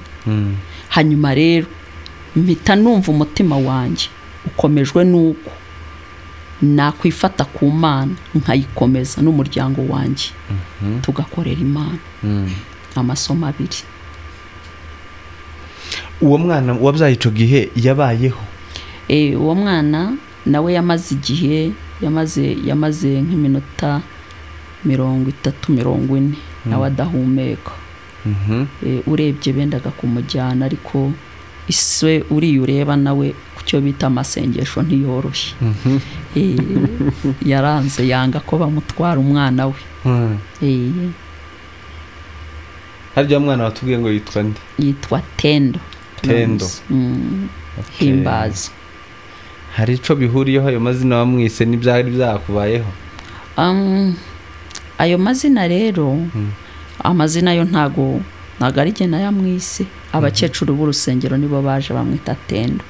Hanyuma rero mpita numva umutima wanjye ukomejwe nuko nakwifata ku Mana nkayikomeza n'umuryango wanjye, tugakorera Imana. Amasomo abiri. Uwo mwana wabyaye ico gihe yabayeho? Uwo mwana nawe yamaze igihe, yamaze nk'iminota 30 40 nawe adahumeka. Urebye bendaga kumujyana, ariko iswe uriya ureba nawe kucyo bita amasengesho ntiyoroshye. Yaranze yanga ko bamutwara umwana we. Harya mwana watubwiye ngo yitwa nde? Yitwa Tendo. Tendo. Himbaza. Hari ico bihuriyeho ayo mazina wamwise n'ibyari byakubayeho? Ayo mazina rero, amazina yo ntago ari jye nayamwise. Abakecuru b'urusengero nibo baje bamwita Tendo.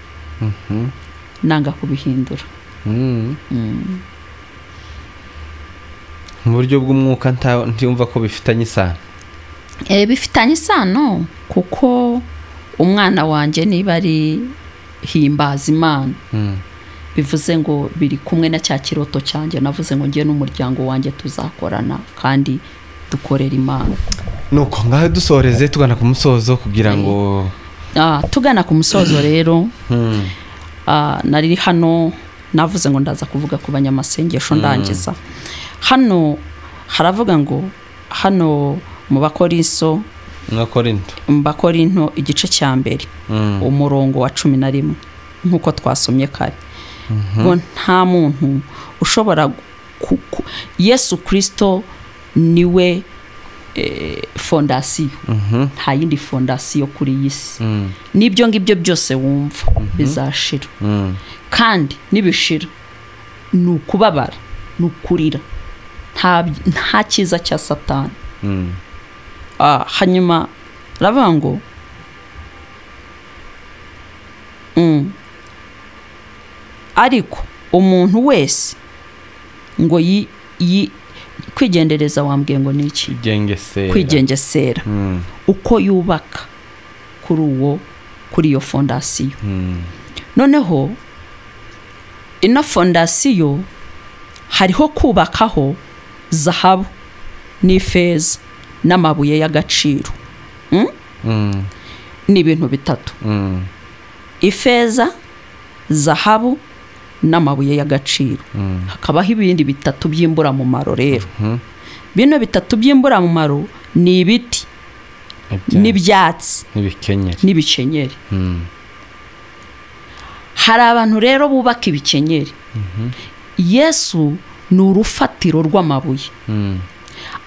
Nanga kubihindura. Mu buryo bw'umwuka ntiyumva ko bifitanye isano. Bifitanye isano kuko umwana wanjye niba ari Himbaza Imana, bivuze ngo biri kumwe na cya kiroto cyanjye navuze ngo ngiye n'umuryango wanjye tuzakorana kandi dukorera Imana. Nuko ngaho dusoreze tugana ku musozo kugira ngo tugana ku musozo rero. Nari hano navuze ngo ndaza kuvuga ku banyamasengesho ndangiza. Hano haravuga ngo hano mu Bakorinto, mu igice cya mbere umurongo wa 11 nkuko twasomye kare, ngo nta muntu ushobora Yesu Kristo niwe fondasiyo, nta yindi fondasiyo kuri iyi si. N'ibyo ngibyo byose wumva bizashira, kandi nibishira ni ukubabara, ni ukurira, nta cyiza cya Satani. Hanyuma ravuga ngo ariko umuntu wese ngo kwigendereza, wambwiye ngo ni iki? Kwigengesera uko yubaka kuri iyo fondasiyo. Noneho ino fondasiyo hariho kubakaho zahabu n'ifeza n'amabuye y'agaciro. Ni ibintu bitatu: ifeza, zahabu n'amabuye y'agaciro. Hakabaho ibindi bitatu by'imburamumaro rero. Bino bitatu by'imburamumaro ni ibiti n'ibyatsi n'ibikenyeri. Hari abantu rero bubaka ibikenyeri. Yesu ni urufatiro rw'amabuye,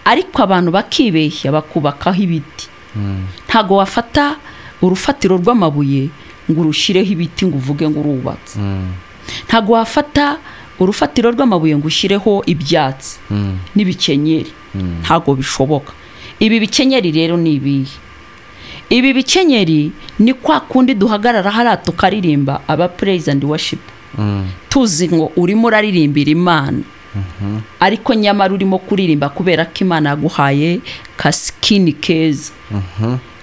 ariko abantu bakibeshya bakubakaho ibiti. Ntago wafata urufatiro rw'amabuye ngo urushireho ibiti ngo uvuge ngo urubatse. Ntago wafata urufatiro rw'amabuye ngo ushyireho ibyatsi n'ibikenyeri. Ntago bishoboka. Ibi bikenyeri rero ni ibihe? Ibi bikenyeri ni kwa kundi duhagarara hariya tukaririmba aba praise and worship, tuzi ngo urimo uraririmbira Imana, ariko nyamara urimo kuririmba kubera ko Imana yaguhaye kasikini keza.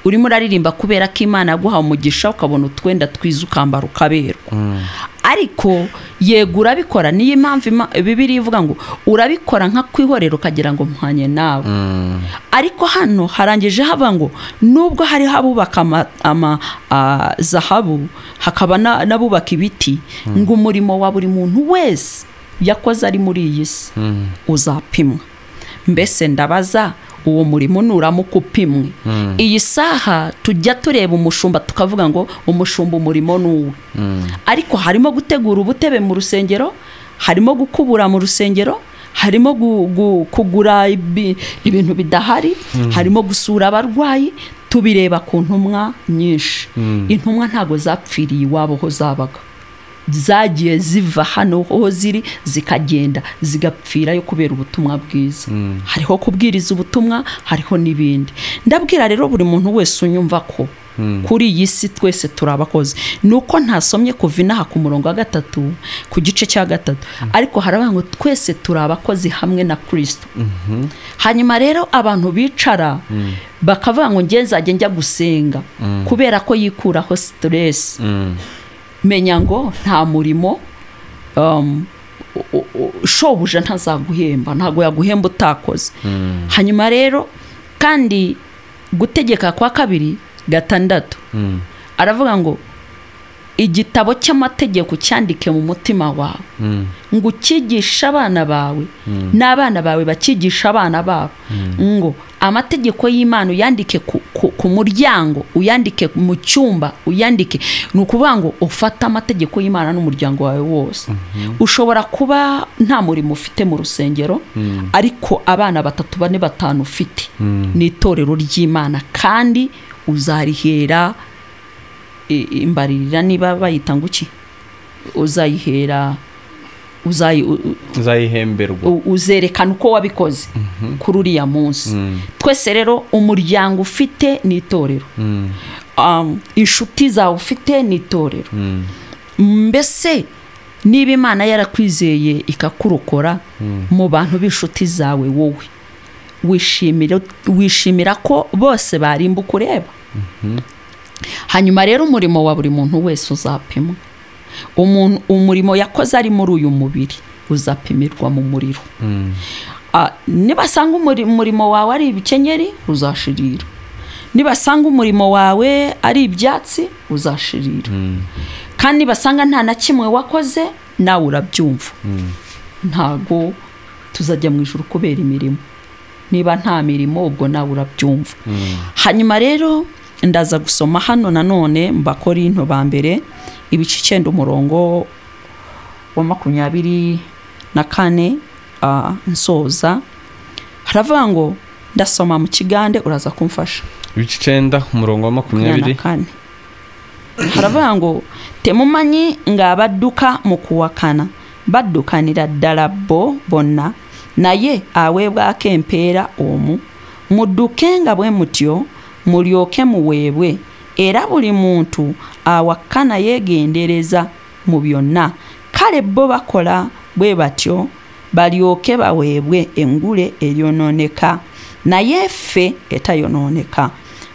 Urimo uraririmba kubera ko Imana yaguhaye umugisha ukabona utwenda twiza ukambara ukaberwa. Ariko yego urabikora, niyo impamvu Bibiliya ivuga ngo urabikora nka kwihorera ukagira ngo mpanye nawe. Ariko hano harangije hava ngo nubwo hari habubaka zahabu hakaba n'abubaka ibiti, ngo umurimo wa buri muntu wese yakoze ari muri iyi si uzapimwa. Mbese ndabaza, uwo murimo nuramuka upimwe, iyi saha tujya tureba umushumba tukavuga ngo umushumba umurimo nuwe, ariko harimo gutegura ubutebe mu rusengero, Harimo gukubura mu rusengero, harimo kugura ibintu bidahari, harimo gusura abarwayi. Tubireba ku ntumwa nyinshi. Intumwa ntago zapfiriye iwabo ho zabaga, zagiye ziva hano ho ziri zikagenda zigapfirayo kubera ubutumwa bwiza. Hariho kubwiriza ubutumwa, hariho n'ibindi. Ndabwira rero buri muntu wese unyumva ko kuri iyi si twese turabakozi. Nuko ntasomye kuva inaha ku murongo wa 3 ku gice cya 3, ariko haravuga ngo twese turabakozi hamwe na Kristo. Hanyuma rero abantu bicara bakavuga ngo nge nzajya njya gusenga kubera ko yikuraho stress. Menya ngo nta murimo shobuja ntazaguhemba, ntago yaguhemba utakoze. Hanyuma rero kandi gutegeka kwa 2:6 aravuga ngo igitabo cy'amategeko cyandike mu mutima wawe, ngo ukigishe abana bawe n'abana bawe bakigisha abana babo, ngo amategeko y'Imana uyandike ku muryango, uyandike mu cyumba, uyandike. Ni ukuvuga ngo ufate amategeko y'Imana n'umuryango wawe wose. Ushobora kuba nta murimo ufite mu rusengero, ariko abana 3, 4, 5 ufite ni itorero ry'Imana, kandi uzarihera imbaririra, niba bayita nguki, uzayihera, uzayihemberwa, uzerekana uko wabikoze kuri uriya munsi. Twese rero umuryango ufite ni itorero, inshuti zawe ufite ni itorero. Mbese niba Imana yarakwizeye ikakurokora mu bantu b'inshuti zawe, wowe wishimira ko bose barimbuka ureba. Hanyuma rero umurimo wa buri muntu wese uzapimwa. Umuntu umurimo yakoze ari muri uyu mubiri uzapimirwa mu muriro. Nibasanga umurimo wawe ari ibikenyeri uzashirira, nibasanga umurimo wawe ari ibyatsi uzashirira, kandi basanga nta na kimwe wakoze nawe urabyumva. Ntago tuzajya mu ijuru kubera imirimo. Niba nta mirimo ubwo nawe urabyumva. Hanyuma rero ndaza gusoma hano nanone mu Bakorinto ba mbere ibice 9 umurongo wa 24 nsoza. Haravuga ngo, ndasoma mu Kigande uraza kumfasha. Ibice 9 umurongo wa 24. Haravuga ngo temumanyi ng'abadduka mu kuwakana baddukanira ddala bo bonna, naye aweebwako empeera omu. Mudduke nga bwe mutyo mulyoke muweebwe, era buli muntu awakana yeegendereza mu byonna. Kale bo bakola bwe batyo balyoke baweebwe engule eryonooneka, naye ffe etayonooneka.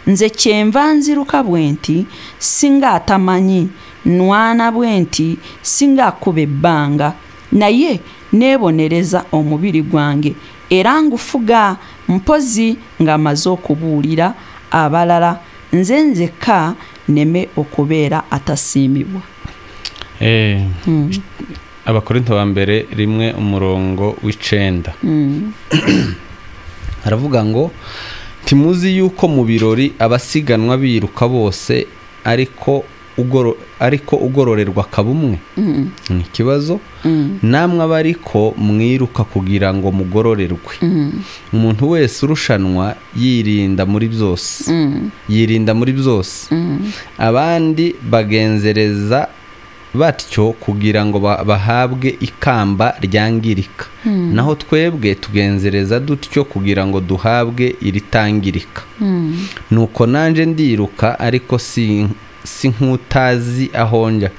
Nze kyenva nziruka bwe nti singa atamanyi, nwana bwe nti singa akuba ebbanga, naye neebonereza omubiri gwange era ngufuga mpozi ng'amaze okubuulira abalala, nze nzekka neme okubeera atasiimibwa. Abakorinto ba mbere 1 umurongo w'9 haravuga ngo timuzi yuko mu birori abasiganwa biruka bose, ariko ugororerwa kabumwe. Ni ikibazo. Namwe abariko mwiruka kugira ngo mugororerwe. Umuntu wese urushanwa yirinda muri byose, yirinda muri byose. Abandi bagenzereza batyo kugira ngo bahabwe ikamba ryangirika, naho twebwe tugenzereza dutyo kugira ngo duhabwe iritangirika. Nuko nanje ndiruka, ariko si nkutazi aho njya.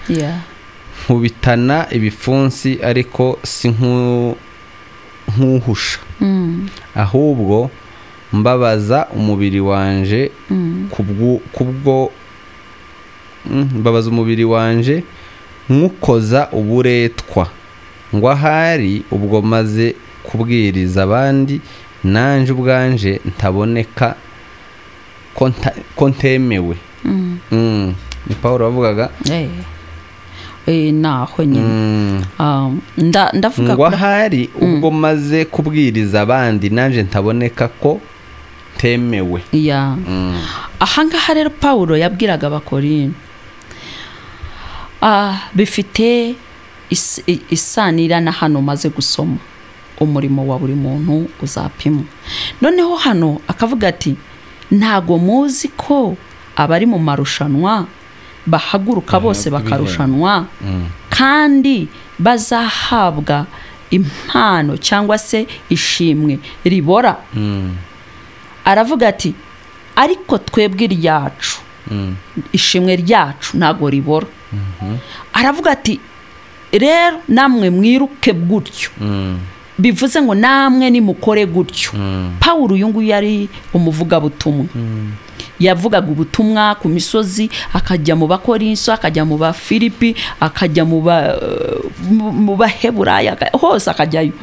Nkubitana ibipfunsi, ariko si nkuhusha, ahubwo mbabaza umubiri wanje kubwo mbabaza umubiri wanje nkukoza uburetwa, ngo ahari ubwo maze kubwiriza abandi nanje ubwanje ntaboneka ko ntemewe. Ni Paulo wavugaga. Naho nyine ndavuga ngo ahari ubwo maze kubwiriza abandi nanje ntaboneka ko ntemewe. Ahangaha rero Paulo yabwiraga Abakorinto bifite Isanira na hano maze gusoma, umurimo wa buri muntu uzapimwa. Noneho hano akavuga ati ntago muzi ko abari mu marushanwa bahaguruka bose bakarushanwa, kandi bazahabwa impano cyangwa se ishimwe ribora. Aravuga ati ariko twebwe iryacu, ishimwe ryacu ntago ribora. Aravuga ati rero namwe mwiruke gutyo, bivuze ngo namwe nimukore gutyo. Pawulo uyu nguyu yari umuvugabutumwa, yavugaga ubutumwa ku misozi, akajya mu Bakorinso, akajya mu Bafilipi, akajya mu Baheburaya, hose akajyayo.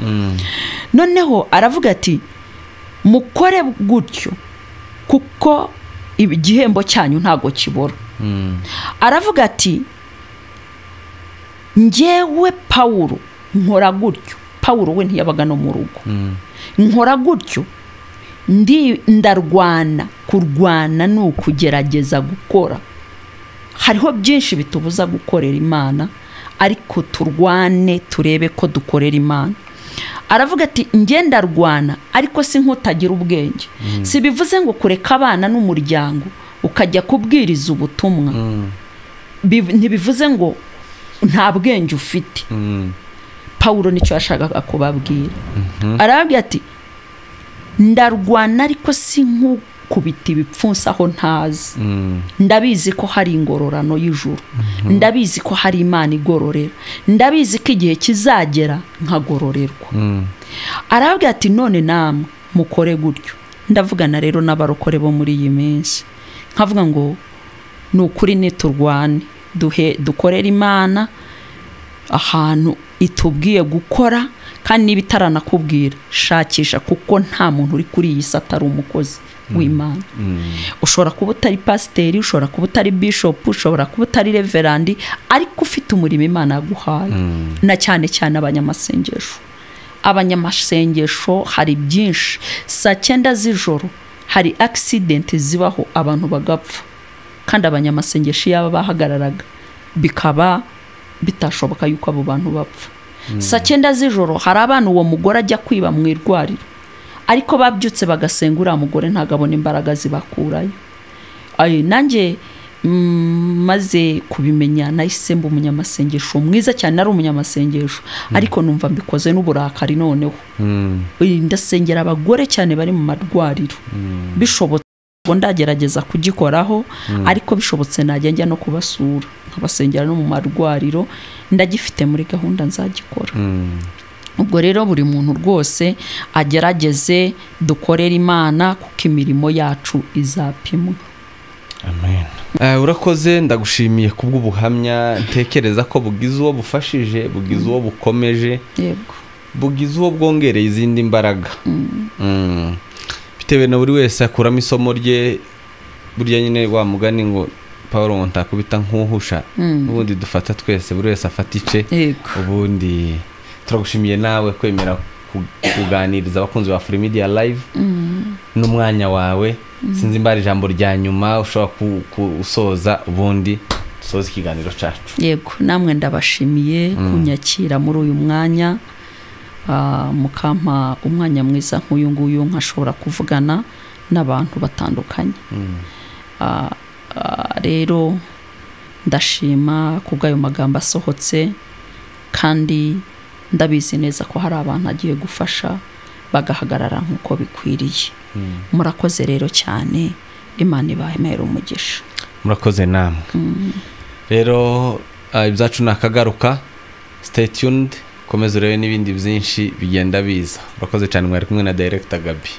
Noneho aravuga ati mukore gutyo kuko igihembo cyanyu ntago kibora. Aravuga ati njyewe Pawulo nkora gutyo. Pawulo we ntiyabaga no mu rugo. Nkora gutyo, ndarwana. Kurwana ni ukugerageza gukora. Hariho byinshi bitubuza gukorera Imana, ariko turwane turebe ko dukorera Imana. Aravuga ati njye ndarwana ariko si nk'utagira ubwenge. Si bivuze ngo kureka abana n'umuryango ukajya kubwiriza ubutumwa, ntibivuze ngo nta bwenge ufite. Pawulo nicyo yashakaga kubabwira. Arababwira ati ndarwana ariko si nk'ukubita ibipfunsi aho ntazi. Ndabizi ko hari ingororano y'ijuru, ndabizi ko hari Imana igororera, ndabizi ko igihe kizagera nkagororerwa. Arababwira ati none namwe mukore gutyo. Ndavugana rero n'abarokore bo muri iyi minsi, nkavuga ngo ni ukuri niturwane, dukorere Imana ahantu itubwiye gukora, kandi niba itaranakubwira shakisha, kuko nta muntu uri kuri iyi si atari umukozi w'Imana. Ushobora kuba utari pasiteri, ushobora kuba utari bishop, ushobora kuba utari reverandi, ariko ufite umurimo Imana yaguhaye. Na cyane cyane abanyamasengesho. Abanyamasengesho hari byinshi. Saa 9 z'ijoro hari accident zibaho abantu bagapfa, kandi abanyamasengesho yaba bahagararaga bikaba bitashoboka yuko abo bantu bapfa. Saa 9 z'ijoro hari abana uwo mugore ajya kwiba mu irwariro, ariko babyutse bagasenga uriya mugore ntabwo abona imbaraga zibakurayo. Nanjye maze kubimenya nahise mba umunyamasengesho mwiza cyane. Nari umunyamasengesho ariko numva mbikoze n'uburakari. Noneho ndasengera abagore cyane bari mu marwariro, bishobotse ndagerageza kugikoraho, ariko bishobotse najya njya no kubasura nkabasengera no mu marwariro. Ndagifite muri gahunda nzagikora. Ubwo rero buri muntu rwose agerageze dukorere Imana, kuko imirimo yacu izapimwa. Amen. Urakoze, ndagushimiye kubw'ubuhamya. Ntekereza ko bugize uwo bufashije, bugize uwo bukomeje, yego, bugize uwo bwongereye izindi mbaraga. Bitewe na buri wese akuramo isomo rye. Burya nyine wa mugani ngo Pawulo ngo ntakubita nkuhusha, ubundi dufata twese, buri wese afata ice. Ubundi turagushimiye nawe kwemera kuganiriza abakunzi ba Free Media Live n'umwanya wawe. Sinzi mbari ijambo rya nyuma ushobora kusoza, ubundi dusoze ikiganiro cyacu. Yego, namwe ndabashimiye kunyakira muri uyu mwanya, mukampa umwanya mwiza nk'uyu nguyu nkashobora kuvugana n'abantu batandukanye. Rero ndashima kubw'ayo magambo asohotse, kandi ndabizi neza ko hari abantu agiye gufasha bagahagarara nk'uko bikwiriye. Murakoze rero cyane, Imana ibahemere umugisha. Murakoze namwe. Rero ibyacu nakagaruka. Stay tuned, komeza urebe n'ibindi byinshi bigenda biza. Murakoze cyane, mwari kumwe na Director Gabi.